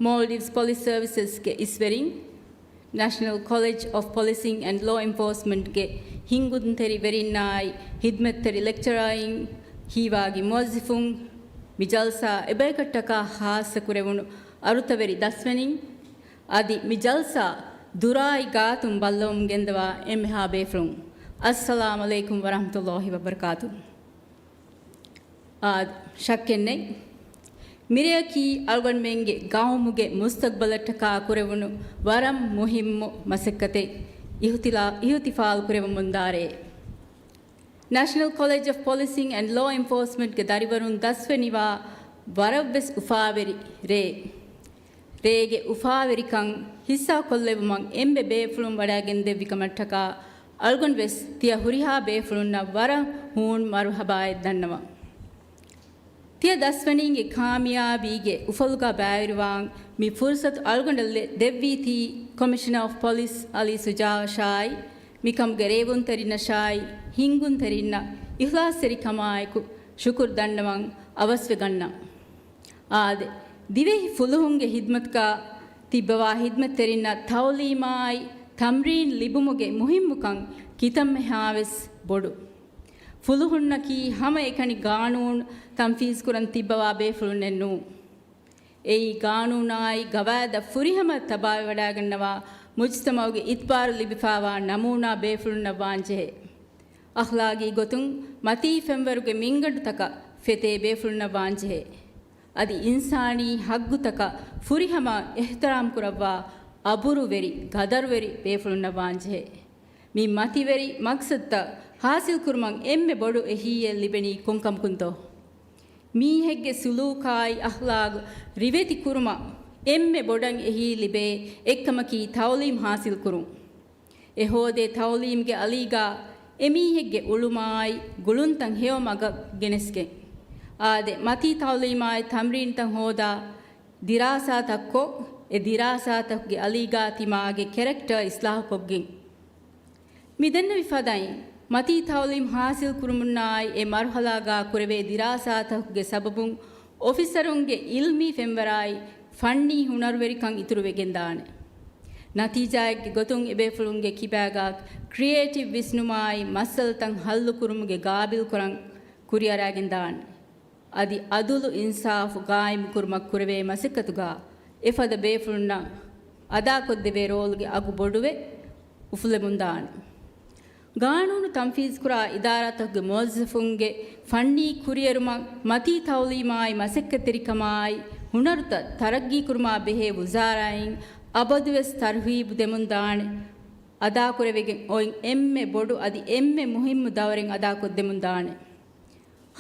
މޯލްޑިވްސް ޕޮލިސް ސަރވިސަސްގެ އިސްވެރިން، ނޭޝަނަލް ކޮލެޖް އޮފް ޕޮލިސިން އެންޑް ލޯ އެންފޯސްމަންޓްގެ ހިންގުންތެރި ވެރިންނާއި، ޚިދްމަތްތެރި ލެކްޗަރަރުން، ހީވާގި މުވައްޒަފުން، މި ޖަލްސާ އެބަޔަކަށްޓަކާ ޚާއްޞަ ކުރެވުނު އަރުތަވެރި ދަސްވެނިން، އަދި މި ޖަލްސާ ދުރާއި ގާތުން ބައްލަވަމުން ގެންދަވާ އެންމެހާ ބޭފުޅުން، އައްސަލާމް ޢަލައިކުމް ވަރަޙްމަތުﷲ ވަބަރަކާތު. އާދެ، ޝައްކެއްނެތް. މިރެއަކީ އަޅުގަނޑުމެންގެ ގައުމުގެ މުސްތަޤްބަލަށްޓަކާ ކުރެވުނު ވަރަށް މުހިއްމު މަސައްކަތެއް އިހުތިލާ-، އިހުތިފާލު ކުރެވެމުންދާ ރެއެއް. ނޭޝަނަލް ކޮލެޖް އޮފް ޕޮލިސިން އެންޑް ލޯ އެންފޯސްމަންޓްގެ ދަރިވަރުން ދަސްވެނިވާ ވަރަށްވެސް އުފާވެރި ރެއެއް. ރޭގެ އުފާވެރިކަން ހިއްސާކޮށްލެވުމަށް އެންމެ ބޭފުޅުން ވަޑައިގެންދެއްވި ކަމަށްޓަކާ އަޅުގަނޑުވެސް ތިޔަ ހުރިހާ ބޭފުޅުންނަށް ވަރަށް ހޫނު މަރުޙަބާއެއް ދަންނަވަން. ތިޔަ ދަސްވަނީގެ ކާމިޔާބީގެ އުފަލުގަ ބައިވެރިވާން މި ފުރުޞަތު އަޅުގަނޑަށް ލެ-، ދެއްވީތީ ކޮމިޝަނަރ އޮފް ޕޮލިސް އަލީ ޝުޖާއަށާއި، މިކަމުގެ ރޭވުންތެރިންނަށާއި، ހިންގުންތެރިންނަށް އިޚްލާޞްތެރިކަމާއެކު ޝުކުރު ދަންނަވަން އަވަސްވެގަންނަން. އާދެ، ދިވެހި ފުލުހުންގެ ޚިދްމަތުގަ ތިއްބަވާ ޚިދްމަތްތެރިންނަށް ތަޢުލީމާއި ތަމްރީން ލިބުމުގެ މުހިއްމުކަން ކިތަންމެހާވެސް ބޮޑު. ފުލުހުންނަކީ ހަމައެކަނި ގާނޫނު ތަންފީޒުކުރަން ތިއްބަވާ ބޭފުޅުންނެއް ނޫން. އެއީ ގާނޫނާއި ގަވާއިދަށް ފުރިހަމަ ތަބާވެވަޑައިގަންނަވާ މުޖްތަމަޢުގެ އިތުބާރު ލިބިފާވާ ނަމޫނާ ބޭފުޅުންނަށް ވާންޖެހޭ. އަޚްލާގީ ގޮތުން މަތީ ފެންވަރުގެ މިންގަނޑުތަކަށް ފެތޭ ބޭފުޅުންނަށް ވާންޖެހޭ. އަދި އިންސާނީ ހައްގުތަކަށް ފުރިހަމަ އިޙްތިރާމް ކުރައްވާ އަބުރުވެރި، ގަދަރުވެރި ބޭފުޅުންނަށް ވާންޖެހޭ. މި މަތިވެރި މަޤްޞަދުތައް ޙާޞިލްކުރުމަށް އެންމެ ބޮޑު އެހީއެއް ލިބެނީ ކޮންކަމަކުންތޯ؟ މީހެއްގެ ސުލޫކާއި އަޚްލާޤު ރިވެތި ކުރުމަށް އެންމެ ބޮޑަށް އެހީ ލިބޭ އެއްކަމަކީ ތަޢުލީމް ޙާޞިލްކުރުން. އެ ހޯދޭ ތަޢުލީމްގެ އަލީގާ އެމީހެއްގެ އުޅުމާއި ގުޅުންތައް ހެޔޮ މަގަށް ގެނެސްގެން. އާދެ، މަތީ ތަޢުލީމާއި ތަމްރީންތައް ހޯދާ ދިރާސާތައްކޮށް، އެ ދިރާސާތަކުގެ އަލީގާ ތިމާގެ ކެރެކްޓާ އިޞްލާޙުކޮށްގެން. މި ދެންނެވި ފަދައިން، މަތީ ތަޢުލީމް ޙާޞިލް ކުރުމުންނާއި އެ މަރުޙަލާގާ ކުރެވޭ ދިރާސާތަކުގެ ސަބަބުން އޮފިސަރުންގެ ޢިލްމީ ފެންވަރާއި ފަންނީ ހުނަރުވެރިކަން އިތުރުވެގެންދާނެ. ނަތީޖާއެއްގެ ގޮތުން އެބޭފުޅުންގެ ކިބާގާ ކްރިއޭޓިވް ވިސްނުމާއި މައްސަލަތައް ޙައްލުކުރުމުގެ ގާބިލްކުރަން ކުރިއަރާގެންދާނެ. އަދި ޢަދުލު އިންސާފު ޤާއިމުކުރުމަށް ކުރެވޭ މަސައްކަތުގާ އެފަދަ ބޭފުޅުންނަށް އަދާކޮށްދެވޭ ރޯލުގެ އަގު ބޮޑުވެ އުފުލެމުންދާނެ. ގާނޫނު ތަންފީޒުކުރާ އިދާރާތަކުގެ މުވައްޒަފުންގެ ފަންނީ ކުރިއެރުމަށް މަތީ ތަޢުލީމާއި މަސައްކަތްތެރިކަމާއި ހުނަރުތައް ތަރައްގީކުރުމާ ބެހޭ ވުޒާރާއިން އަބަދުވެސް ތަރުހީބު ދެމުންދާނެ. އަދާކުރެވިގެން އޮތް އެންމެ ބޮޑު އަދި އެންމެ މުހިއްމު ދައުރެއް އަދާކޮށްދެމުންދާނެ.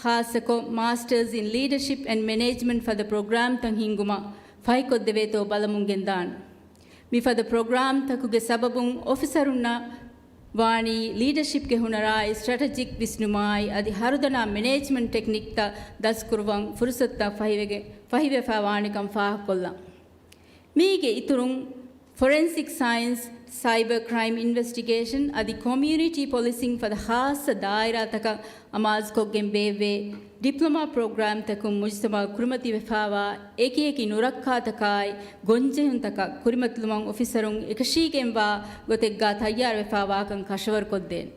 ޚާއްޞަކޮށް، މާސްޓަރސް އިން ލީޑަޝިޕް އެންޑް މެނޭޖްމަންޓް ފަދަ ޕްރޮގްރާމްތައް ހިންގުމަށް ފަހިކޮށްދެވޭތޯ ބަލަމުން ގެންދާނެ. މިފަދަ ޕްރޮގްރާމްތަކުގެ ސަބަބުން އޮފިސަރުންނަށް ވާނީ ލީޑަޝިޕްގެ ހުނަރާއި ސްޓްރެޓެޖިކް ވިސްނުމާއި އަދި ހަރުދަނާ މެނޭޖްމަންޓް ޓެކްނިކްތައް ދަސްކުރުވަން ފުރުސަތުތައް ފަހިވެގެ، ފަހިވެފާ ވާނެކަން ފާހަގަކޮށްލަން. މީގެ އިތުރުން، ފޮރެންސިކް ސައިންސް، ސައިބަރ ކްރައިމް އިންވެސްޓިގޭޝަން އަދި ކޮމިއުނިޓީ ޕޮލިސިން ފަދަ ޚާއްޞަ ދާއިރާތަކަށް އަމާޒުކޮށްގެން ބޭއްވޭ ޑިޕްލޮމާ ޕްރޮގްރާމްތަކުން މުޖުތަމަޢަށް ކުރިމަތިވެފާވާ އެކިއެކި ނުރައްކާތަކާއި ގޮންޖެހުންތަކަށް ކުރިމަތިލުމަށް އޮފިސަރުން އެކަށީގެންވާ ގޮތެއްގާ ތައްޔާރުވެފާވާކަން ކަށަވަރުކޮށްދޭނެ.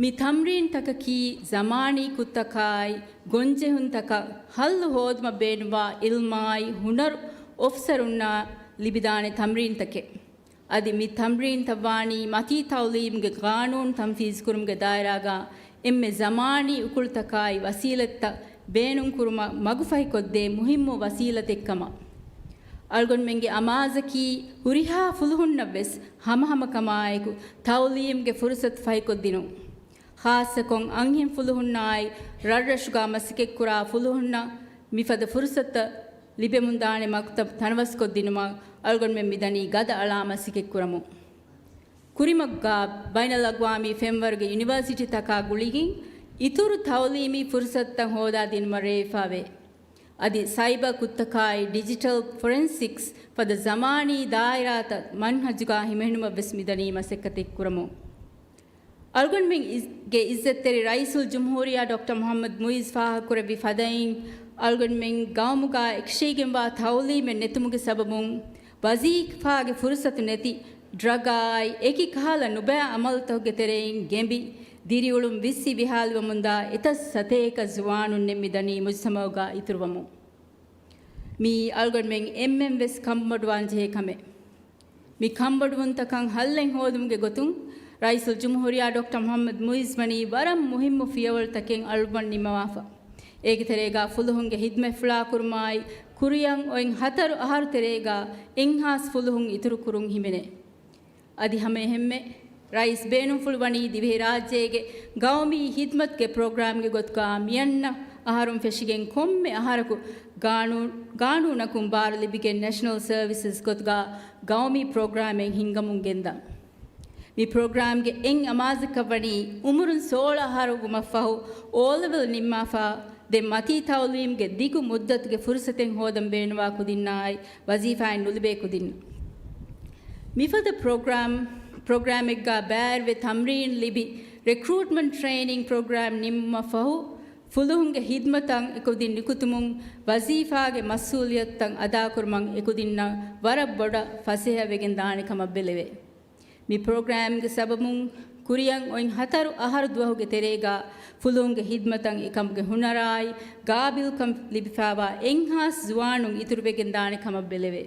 މި ތަމްރީންތަކަކީ ޒަމާނީ ކުށްތަކާއި ގޮންޖެހުންތަކަށް ހައްލު ހޯދުމަށް ބޭނުންވާ ޢިލްމާއި ހުނަރު އޮފިސަރުންނާ ލިބިދާނެ ތަމްރީންތަކެއް. އަދި މި ތަމްރީންތައް ވާނީ މަތީ ތަޢުލީމްގެ ޤާނޫނު ތަންފީޒުކުރުމުގެ ދާއިރާގާ އެންމެ ޒަމާނީ އުކުޅުތަކާއި ވަސީލަތްތައް ބޭނުންކުރުމަށް މަގުފަހިކޮށްދޭ މުހިއްމު ވަސީލަތެއްކަމަށް. އަޅުގަނޑުމެންގެ އަމާޒަކީ ހުރިހާ ފުލުހުންނަށްވެސް ހަމަހަމަކަމާއެކު ތަޢުލީމްގެ ފުރުސަތު ފަހިކޮށްދިނުން. ޚާއްޞަކޮށް އަންހެން ފުލުހުންނާއި ރަށްރަށުގާ މަސައްކަތްކުރާ ފުލުހުންނަށް މިފަދަ ފުރުސަތުތައް ލިބެމުންދާނެ މަގުތައް ތަނަވަސްކޮށްދިނުމަށް އަޅުގަނޑުމެން މިދަނީ ގަދަ އަޅާ މަސައްކަތްކުރަމުން. ކުރިމަގުގާ ބައިނަލްއަގްވާމީ ފެންވަރުގެ ޔުނިވަރސިޓީތަކާ ގުޅިގެން އިތުރު ތަޢުލީމީ ފުރުސަތުތައް ހޯދާ ދިނުމަށް ރޭވިފާވޭ. އަދި ސައިބަ ކުށްތަކާއި ޑިޖިޓަލް ފޮރެންސިކްސް ފަދަ ޒަމާނީ ދާއިރާތައް މަންހަޖުގާ ހިމެނުމަށްވެސް މިދަނީ މަސައްކަތެއް ކުރަމުން. އަޅުގަނޑުމެން އިސް، ގެ އިއްޒަތްތެރި ރައީސުލްޖުމްހޫރިއްޔާ ޑޮކްޓަރ މުޙައްމަދު މުޢިއްޒު ފާހަގަކުރެއްވި ފަދައިން، އަޅުގަނޑުމެން ގައުމުގާ އެކަށީގެންވާ ތަޢުލީމެއް ނެތުމުގެ ސަބަބުން، ވަޒީފާގެ ފުރުސަތު ނެތި، ޑްރަގާއި އެކި ކަހަލަ ނުބައި ޢަމަލުތަކުގެ ތެރެއިން ގެނބި، ދިރިއުޅުން ވިއްސި ވިހާލިވަމުންދާ އެތައް ސަތޭކަ ޒުވާނުންނެއް މިދަނީ މުޖުތަމަޢުގާ އިތުރުވަމުން. މިއީ އަޅުގަނޑުމެން އެންމެންވެސް ކަންބޮޑުވާންޖެހޭ ކަމެއް. މި ކަންބޮޑުވުންތަކަށް ހައްލެއް ހޯދުމުގެ ގޮތުން، ރައީސުލްޖުމްހޫރިއްޔާ ޑޮކްޓަރ މުޙައްމަދު މުޢިއްޒު ވަނީ ވަރަށް މުހިއްމު ފިޔަވަޅުތަކެއް އަޅުއްވަން ނިންމަވާފަ. އޭގެ ތެރޭގާ ފުލުހުންގެ ހިދްމަތްފުޅާ ކުރުމާއި، ކުރިއަށް އޮތް ހަތަރު އަހަރު ތެރޭގާ އެއްހާސް ފުލުހުން އިތުރު ކުރުން ހިމެނޭ. އަދި ހަމައެހެންމެ، ރައީސް ބޭނުންފުޅުވަނީ ދިވެހިރާއްޖޭގެ ގައުމީ ހިދްމަތުގެ ޕްރޮގްރާމްގެ ގޮތުގާ މިއަންނަ އަހަރުން ފެށިގެން ކޮންމެ އަހަރަކު ގާނޫ، ގާނޫނަކުން ބާރު ލިބިގެން ނެޝަނަލް ސަރވިސަސް ގޮތުގާ ގައުމީ ޕްރޮގްރާމެއް ހިންގަމުން ގެންދަން. މި ޕްރޮގްރާމްގެ އެއް އަމާޒަކަށް ވަނީ އުމުރުން ސޯޅަ އަހަރު ވުމަށްފަހު އޯލެވެލް ނިންމާފަ ދެން މަތީ ތަޢުލީމްގެ ދިގު މުއްދަތުގެ ފުރުސަތެއް ހޯދަން ބޭނުންވާ ކުދިންނާއި ވަޒީފާއެއް ނުލިބޭ ކުދިންނަށް. މިފަދަ ޕްރޮގްރާމް، ޕްރޮގްރާމެއްގާ ބައިވެރިވެ ތަމްރީން ލިބި، ރެކްރޫޓްމަންޓް ޓްރެއިނިން ޕްރޮގްރާމް ނިމުމަށްފަހު، ފުލުހުންގެ ހިދްމަތަށް އެކުދިން ނިކުތުމުން ވަޒީފާގެ މަސްއޫލިއްޔަތުތައް އަދާކުރުމަށް އެކުދިންނަށް ވަރަށް ބޮޑަށް ފަސޭހަވެގެން ދާނެ ކަމަށް ބެލެވޭ. މި ޕްރޮގްރާމްގެ ސަބަބުން ކުރިއަށް އޮތް ހަތަރު އަހަރު ދުވަހުގެ ތެރޭގާ ފުލުހުންގެ ހިދްމަތަށް އެކަމުގެ ހުނަރާއި ގާބިލްކަން ލިބިފާވާ އެއްހާސް ޒުވާނުން އިތުރުވެގެން ދާނެ ކަމަށް ބެލެވޭ.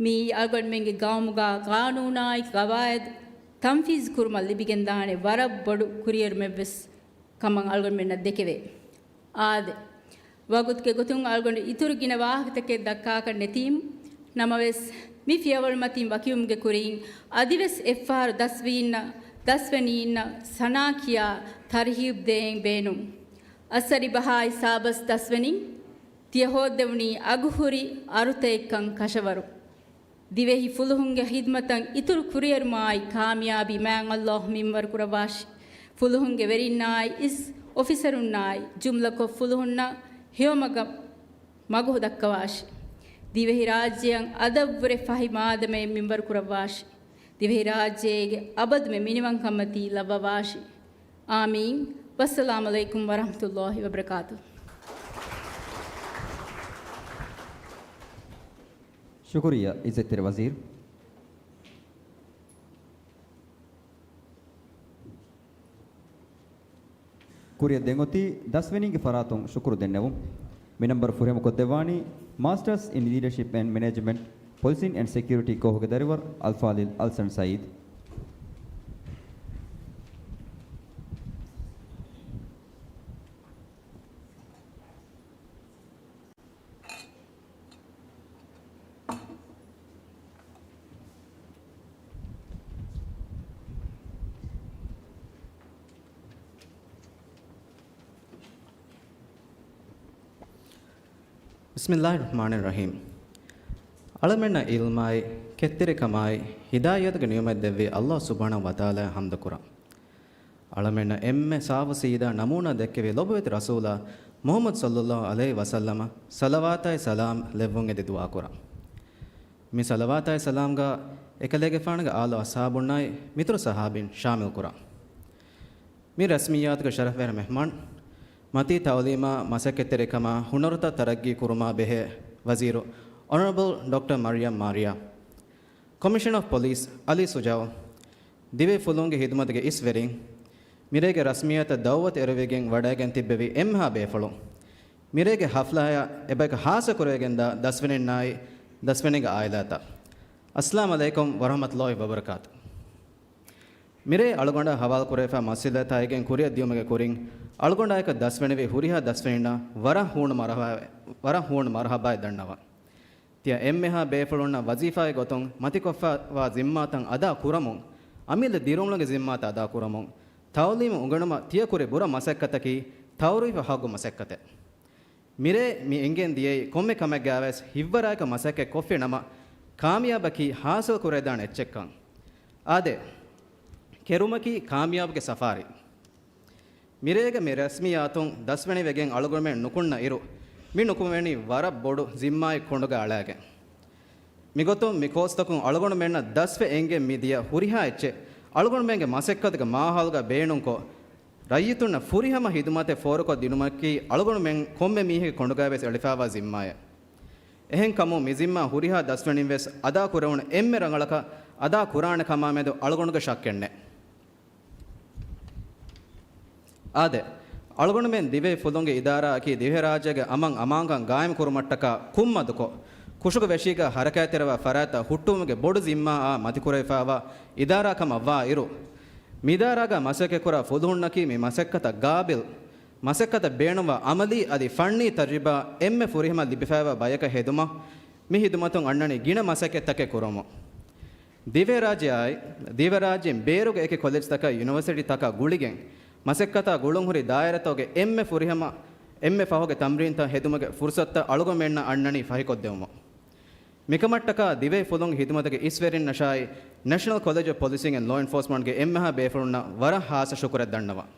މިއީ އަޅުގަނޑުމެންގެ ގައުމުގާ ގާނޫނާއި ގަވާއިދު ތަންފީޒު ކުރުމަށް ލިބިގެންދާނެ ވަރަށް ބޮޑު ކުރިއެރުމެއްވެސް ކަމަށް އަޅުގަނޑުމެންނަށް ދެކެވޭ. އާދެ، ވަގުތުގެ ގޮތުން އަޅުގަނޑު އިތުރު ގިނަ ވާހަކަތަކެއް ދައްކާކަށް ނެތީމު، ނަމަވެސް، މި ފިޔަވަޅުމަތިން ވަކިވުމުގެ ކުރިން އަދިވެސް އެއްފަހަރު ދަސްވީންނަށް، ދަސްވެނީންނަށް ސަނާ ކިޔާ ތަރުހީބު ދޭން ބޭނުން. އައްސަރި ބަހާއި ސާބަސް ދަސްވެނިން ތިޔަ ހޯއްދެވުނީ އަގުހުރި އަރުތައެއްކަން ކަށަވަރު. ދިވެހި ފުލުހުންގެ ހިދުމަތަށް އިތުރު ކުރިއެރުމާއި ކާމިޔާބީ މާތް ﷲ މިންވަރު ކުރައްވާށި. ފުލުހުންގެ ވެރިންނާއި އިސް އޮފިސަރުންނާއި ޖުމްލަކޮށް ފުލުހުންނަށް ހެޔޮމަގަށް މަގު ދައްކަވާށި. ދިވެހިރާއްޖެއަށް އަދަށްވުރެ ފަހި މާދަމައެއް މިންވަރު ކުރައްވާށި. ދިވެހިރާއްޖޭގެ އަބަދުމެ މިނިވަންކަންމަތީ ލައްވަވާށި. އާމީން. ވައްސަލާމް ޢަލައިކުމް ވަރަޙްމަތުﷲ ވަބަރަކާތުހު. ޝުކުރިއްޔާ، ޢިއްޒަތްތެރި ވަޒީރު. ކުރިއަށް ދެން އޮތީ ދަސްވެނީގެ ފަރާތުން ޝުކުރު ދެންނެވުން. މި ނަންބަރު ފުރިހަމަކޮށްދެއްވާނީ މާސްޓަރސް އިން ލީޑަޝިޕް އެންޑް މެނޭޖްމަންޓް، ޕޮލިސިން އެންޑް ސެކިއުރިޓީ ކޯހުގެ ދަރިވަރު އަލްފާޟިލް އަލްސަން ސައީދު. ބިސްމިﷲ ރަޙްމާނި ރަޙީމް. އަޅަމެންނަށް ޢިލްމާއި، ކެތްތެރިކަމާއި، ހިދާޔަތުގެ ނިޢުމަތް ދެއްވި ﷲ ސުބްޙާނަހޫ ވަތަޢާލާއަށް ޙަމްދު ކުރަން. އަޅަމެންނަށް އެންމެ ސާފު ސީދާ ނަމޫނާ ދެއްކެވި ލޮބުވެތި ރަސޫލާ މުޙައްމަދު ޞައްލަﷲ ޢަލައިހި ވަސައްލަމަށް ޞަލަވާތާއި ސަލާމް ލެއްވުން އެދި ދުޢާ ކުރަން. މި ޞަލަވާތާއި ސަލާމްގަ އެކަލޭގެފާނުގެ އާލު އަޞްޙާބުންނާއި މިތުރު ޞަޙާބީން ޝާމިލް ކުރަން. މި ރަސްމިއްޔާތުގެ ޝަރަފުވެރި މެހްމާން، މަތީ ތަޢުލީމާ މަސައްކަތްތެރިކަމާ ހުނަރުތައް ތަރައްގީ ކުރުމާ ބެހޭ ވަޒީރު އޮނަރަބަލް ޑޮކްޓަރ މަރިޔަމް މާރިޔާ، ކޮމިޝަނަރ އޮފް ޕޮލިސް އަލީ ޝުޖާޢު، ދިވެހި ފުލުހުންގެ ހިދުމަތުގެ އިސް ވެރިން، މިރޭގެ ރަސްމިއްޔާތަށް ދަޢުވަތު އެރުވިގެން ވަޑައިގެން ތިއްބެވި އެންމެހާ ބޭފުޅުން، މިރޭގެ ޙަފްލާއާ އެބަޔަކަށް ޚާއްޞަ ކުރެވިގެންދާ ދަސްވެނިންނާއި ދަސްވެނީގެ ޢާއިލާތައް، އައްސަލާމް ޢަލައިކުމް ވަރަޙްމަތުﷲ ވަބަރަކާތު. މިރޭ އަޅުގަނޑަށް ޙަވާލު ކުރެވިފާ މައްސަލަތައް އައިގެން ކުރިއަށް ދިޔުމުގެ ކުރިން، އަޅުގަނޑާއެކު ދަސްވެނިވި ހުރިހާ ދަސްވެނިންނަށް ވަރަށް ހޫނު މަރުޙަބާ، ވަރަށް ހޫނު މަރުޙަބާއެއް ދަންނަވަން. ތިޔަ އެންމެހާ ބޭފުޅުންނަށް ވަޒީފާގެ ގޮތުން މަތިކޮށްފައިވާ ޒިންމާތައް އަދާ ކުރަމުން، އަމިއްލަ ދިރިއުޅުމުގެ ޒިންމާތައް އަދާ ކުރަމުން، ތަޢުލީމު އުނގެނުމަށް ތިޔަ ކުރި ބުރަ މަސައްކަތަކީ ތައުރީފު ޙައްޤު މަސައްކަތެއް. މިރޭ މި އެނގެން ދިޔައީ ކޮންމެ ކަމެއްގައިވެސް ހިތްވަރާއެކު މަސައްކަތް ކޮށްފި ނަމަ، ކާމިޔާބަކީ ޙާޞިލް ކުރެވިދާނެ އެއްޗެއްކަން. އާދެ، ކެރުމަކީ ކާމިޔާބުގެ ސަފާރީ. މިރޭގަ މި ރަސްމިއްޔާތުން ދަސްވެނިވެގެން އަޅުގަނޑުމެން ނުކުންނަ އިރު، މި ނުކުމެވެނީ ވަރަށް ބޮޑު ޒިންމާއެއް ކޮނޑުގަ އަޅާގެން. މިގޮތުން މި ކޯސްތަކުން އަޅުގަނޑުމެންނަށް ދަސްވެ އެނގެން މި ދިޔަ ހުރިހާ އެއްޗެއް އަޅުގަނޑުމެންގެ މަސައްކަތުގެ މާހައުލުގަ ބޭނުންކޮށް، ރައްޔިތުންނަށް ފުރިހަމަ ހިދުމަތެއް ފޯރުކޮށް ދިނުމަކީ އަޅުގަނޑުމެން ކޮންމެ މީހެއްގެ ކޮނޑުގައިވެސް އެޅިފައިވާ ޒިންމާއެއް. އެހެންކަމުން މި ޒިންމާ ހުރިހާ ދަސްވެނިންވެސް އަދާ ކުރެވުނު އެންމެ ރަނގަޅަކަށް އަދާ ކުރާނެ ކަމާމެދު އަޅުގަނޑުގެ ޝައްކެއްނެތް. އާދެ، އަޅުގަނޑުމެން ދިވެހި ފުލުހުންގެ އިދާރާއަކީ ދިވެހިރާއްޖޭގެ އަމަން އަމާންކަން ގާއިމް ކުރުމަށްޓަކާ ކުންމަދުކޮށް، ކުށުގެ ވެށީގަ ހަރަކާތްތެރިވާ ފަރާތްތައް ހުއްޓުވުމުގެ ބޮޑު ޒިންމާއާ މަތިކުރެވިފައިވާ އިދާރާ ކަމަށް ވާ އިރު، މިއިދާރާގަ މަސައްކަތްކުރާ ފުލުހުންނަކީ މި މަސައްކަތަށް ގާބިލް، މަސައްކަތަށް ބޭނުންވާ އަމަލީ އަދި ފަންނީ ތަޖުރިބާ އެންމެ ފުރިހަމަ ލިބިފައިވާ ބަޔަކަށް ހެދުމަށް މި ހިދުމަތުން އަންނަނީ ގިނަ މަސައްކަތްތަކެއް ކުރަމުން. ދިވެހިރާއްޖެއާއި، ދިވެހިރާއްޖޭން ބޭރުގެ އެކި ކޮލެޖްތަކާ ޔުނިވަރސިޓީތަކާ ގުޅިގެން، މަސައްކަތާ ގުޅުންހުރި ދާއިރާތަކުގެ އެންމެ ފުރިހަމަ، އެންމެ ފަހުގެ ތަމްރީންތައް ހެދުމުގެ ފުރުސަތުތައް އަޅުގަނޑުމެންނަށް އަންނަނީ ފަހިކޮށްދެވުމަށް. މިކަމަށްޓަކާ ދިވެހި ފުލުހުންގެ ހިދުމަތުގެ އިސްވެރިންނަށާއި، ނެޝަނަލް ކޮލެޖް އޮފް ޕޮލިސިން އެންޑް ލޯ އެންފޯސްމަންޓްގެ އެންމެހާ ބޭފުޅުންނަށް ވަރަށް ހާއްސަ ޝުކުރެއް ދަންނަވަން.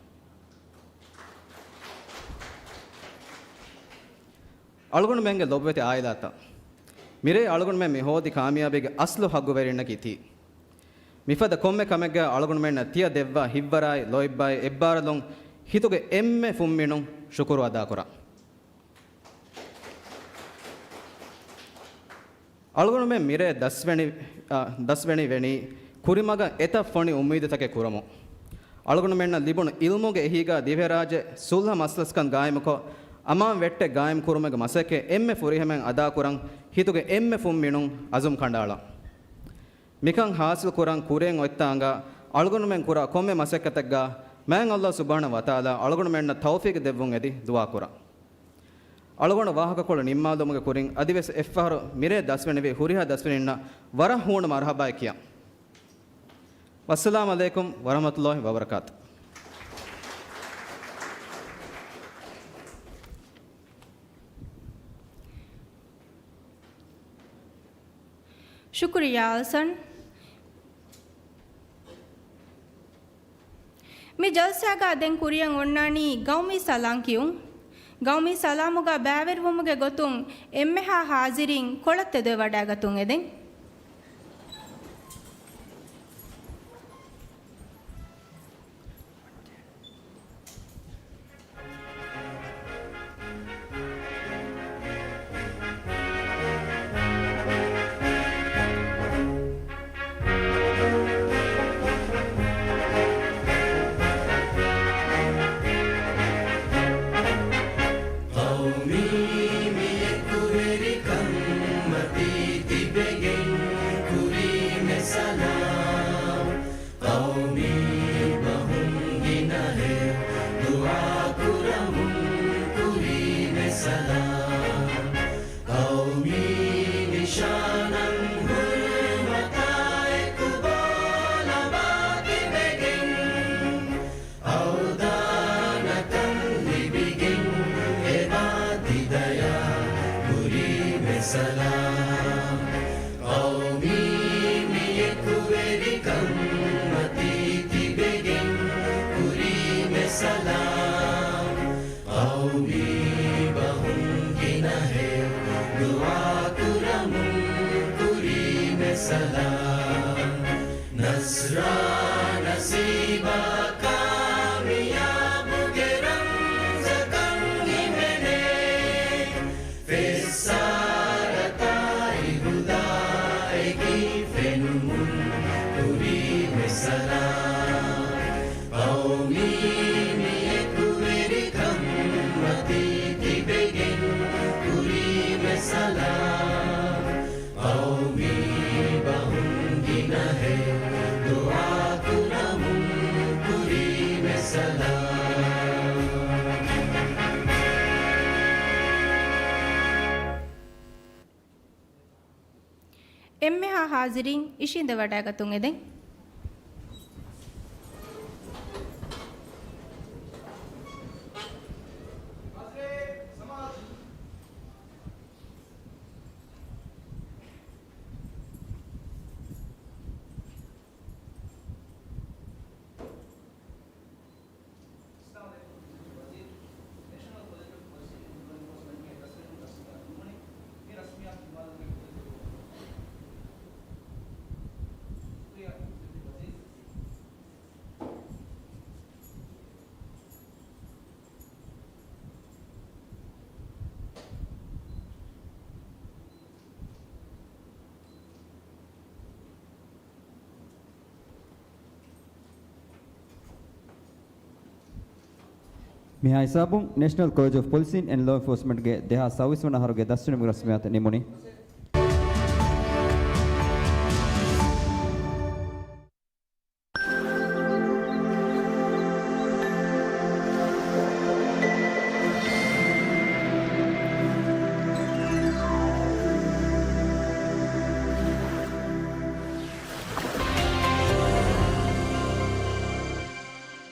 އަޅުގަނޑުމެންގެ ލޮބުވެތި އާއިލާތައް. މިރޭ އަޅުގަނޑުމެން މި ހޯދި ކާމިޔާބީގެ އަސްލު ހައްގުވެރިންނަކީ ތީ. މިފަދަ ކޮންމެ ކަމެއްގަ އަޅުގަނޑުމެންނަށް ތިޔަ ދެއްވާ ހިތްވަރާއި، ލޯތްބާއި، އެއްބާރަލުން ހިތުގެ އެންމެ ފުންމިނުން ޝުކުރު އަދާކުރަން. އަޅުގަނޑުމެން މިރޭ ދަސްވެނި، އަ، ދަސްވެނިވެނީ ކުރިމަގަށް އެތައް ފޮނި އުއްމީދުތަކެއް ކުރަމުން. އަޅުގަނޑުމެންނަށް ލިބުނު އިލްމުގެ އެހީގަ ދިވެހިރާއްޖެ ސުލްހަ މަސްލަސްކަން ގާއިމުކޮށް، އަމާން ވެއްޓެއް ގާއިމް ކުރުމުގެ މަސައްކަތް އެންމެ ފުރިހަމައިން އަދާކުރަން ހިތުގެ އެންމެ ފުންމިނުން އަޒުމް ކަނޑައަޅަން. މިކަން ހާސިލް ކުރަން ކުރިއަށް އޮތްތާނގަ އަޅުގަނޑުމެން ކުރާ ކޮންމެ މަސައްކަތެއްގަ މާތް ﷲ ސުބްޙާނަހޫ ވަތަޢާލާ އަޅުގަނޑުމެންނަށް ތައުފީޤު ދެއްވުން އެދި ދުޢާ ކުރަން. އަޅުގަނޑު ވާހަކަކޮޅު ނިންމާލުމުގެ ކުރިން އަދިވެސް އެއްފަހަރު މިރޭ ދަސްވެނިވި ހުރިހާ ދަސްވެރިންނަށް ވަރަށް ހޫނު މަރުހަބާއެއް ކިޔަން. ވައްސަލާމް ޢަލައިކުމް ވަރަޙްމަތުﷲ ވަބަރަކާތު. ޝުކުރިއްޔާ އަލްސަން. މި ޖަލްސާގަ ދެން ކުރިއަށް އޮންނާނީ ގައުމީ ސަލާން ކިޔުން. ގައުމީ ސަލާމުގަ ބައިވެރިވުމުގެ ގޮތުން އެންމެހާ ހާޒިރީން ކޮޅަށް ތެދުވެވަޑައިގަތުން އެދެން. ޤައުމީ މި އެކުވެރިކަން މަތީ ތިބެގެން ކުރީމެ ސަލާމް. ޤައުމީ ބަހުން ގިނަހެއް ދުޢާ ކުރަމުން ކުރީމެ ސަލާމް. ޤައުމީ ނިޝާނަށް ހުރުމަތާ އެކު ބޯ ލަބާ ތިބެގެން، އަވްދާނަކަން ލިބިގެން އެބާ ތި ދަޔާ ކުރީމެ ސަލާމް. ޤައުމީ މި އެކުވެރިކަން މަތީ ތިބެގެން ކުރީމެ ސަލާމް. ޤައުމީ ބަހުން ގިނަހެއް ދުޢާ ކުރަމުން ކުރީމެ ސަލާމް. ނަޞްރާ ނަސީބާ ކާމިޔާބުގެ ރަމްޒަކަށް ހިމެނޭ. ފެއްސާރަތާއި ހުދާއެކީ ފެނުމުން ކުރީމެ ސަލާމް. ޤައުމީ މި އެކުވެރިކަން މަތީ ތިބެގެން ކުރީމެ ސަލާމް. ޤައުމީ ބަހުން ގިނަހެއް ދުޢާ ކުރަމުން ކުރީމެ ސަލާމް. އެންމެހާ ހާޒިރީން އިށީނދެވަޑައިގަތުން އެދެން. އައްސަލާމު ޢަލައިކުމް. ވަޒީރު، ނޭޝަނަލް ކޮލެޖް އޮފް ޕޮލިސީ އެންޑް ލޯ އެންފޯސްމަންޓްގެ ދަސްވެރިން ރަސްމިއްޔާތު ނިންމުނީ. މި ރަސްމިއްޔާތު ނިންމާލުމުގެ ކުރިން ޝުކުރިއްޔާ އެގްޒެކެޓިވް ވަޒީރު. މިހާ ހިސާބުން، ނޭޝަނަލް ކޮލެޖް އޮފް ޕޮލިސީ އެންޑް ލޯ އެންފޯސްމަންޓްގެ ދެހާސް ސައުވީސް ވަނަ އަހަރުގެ ދަސްވެރިން ރަސްމިއްޔާތު ނިމުނީ.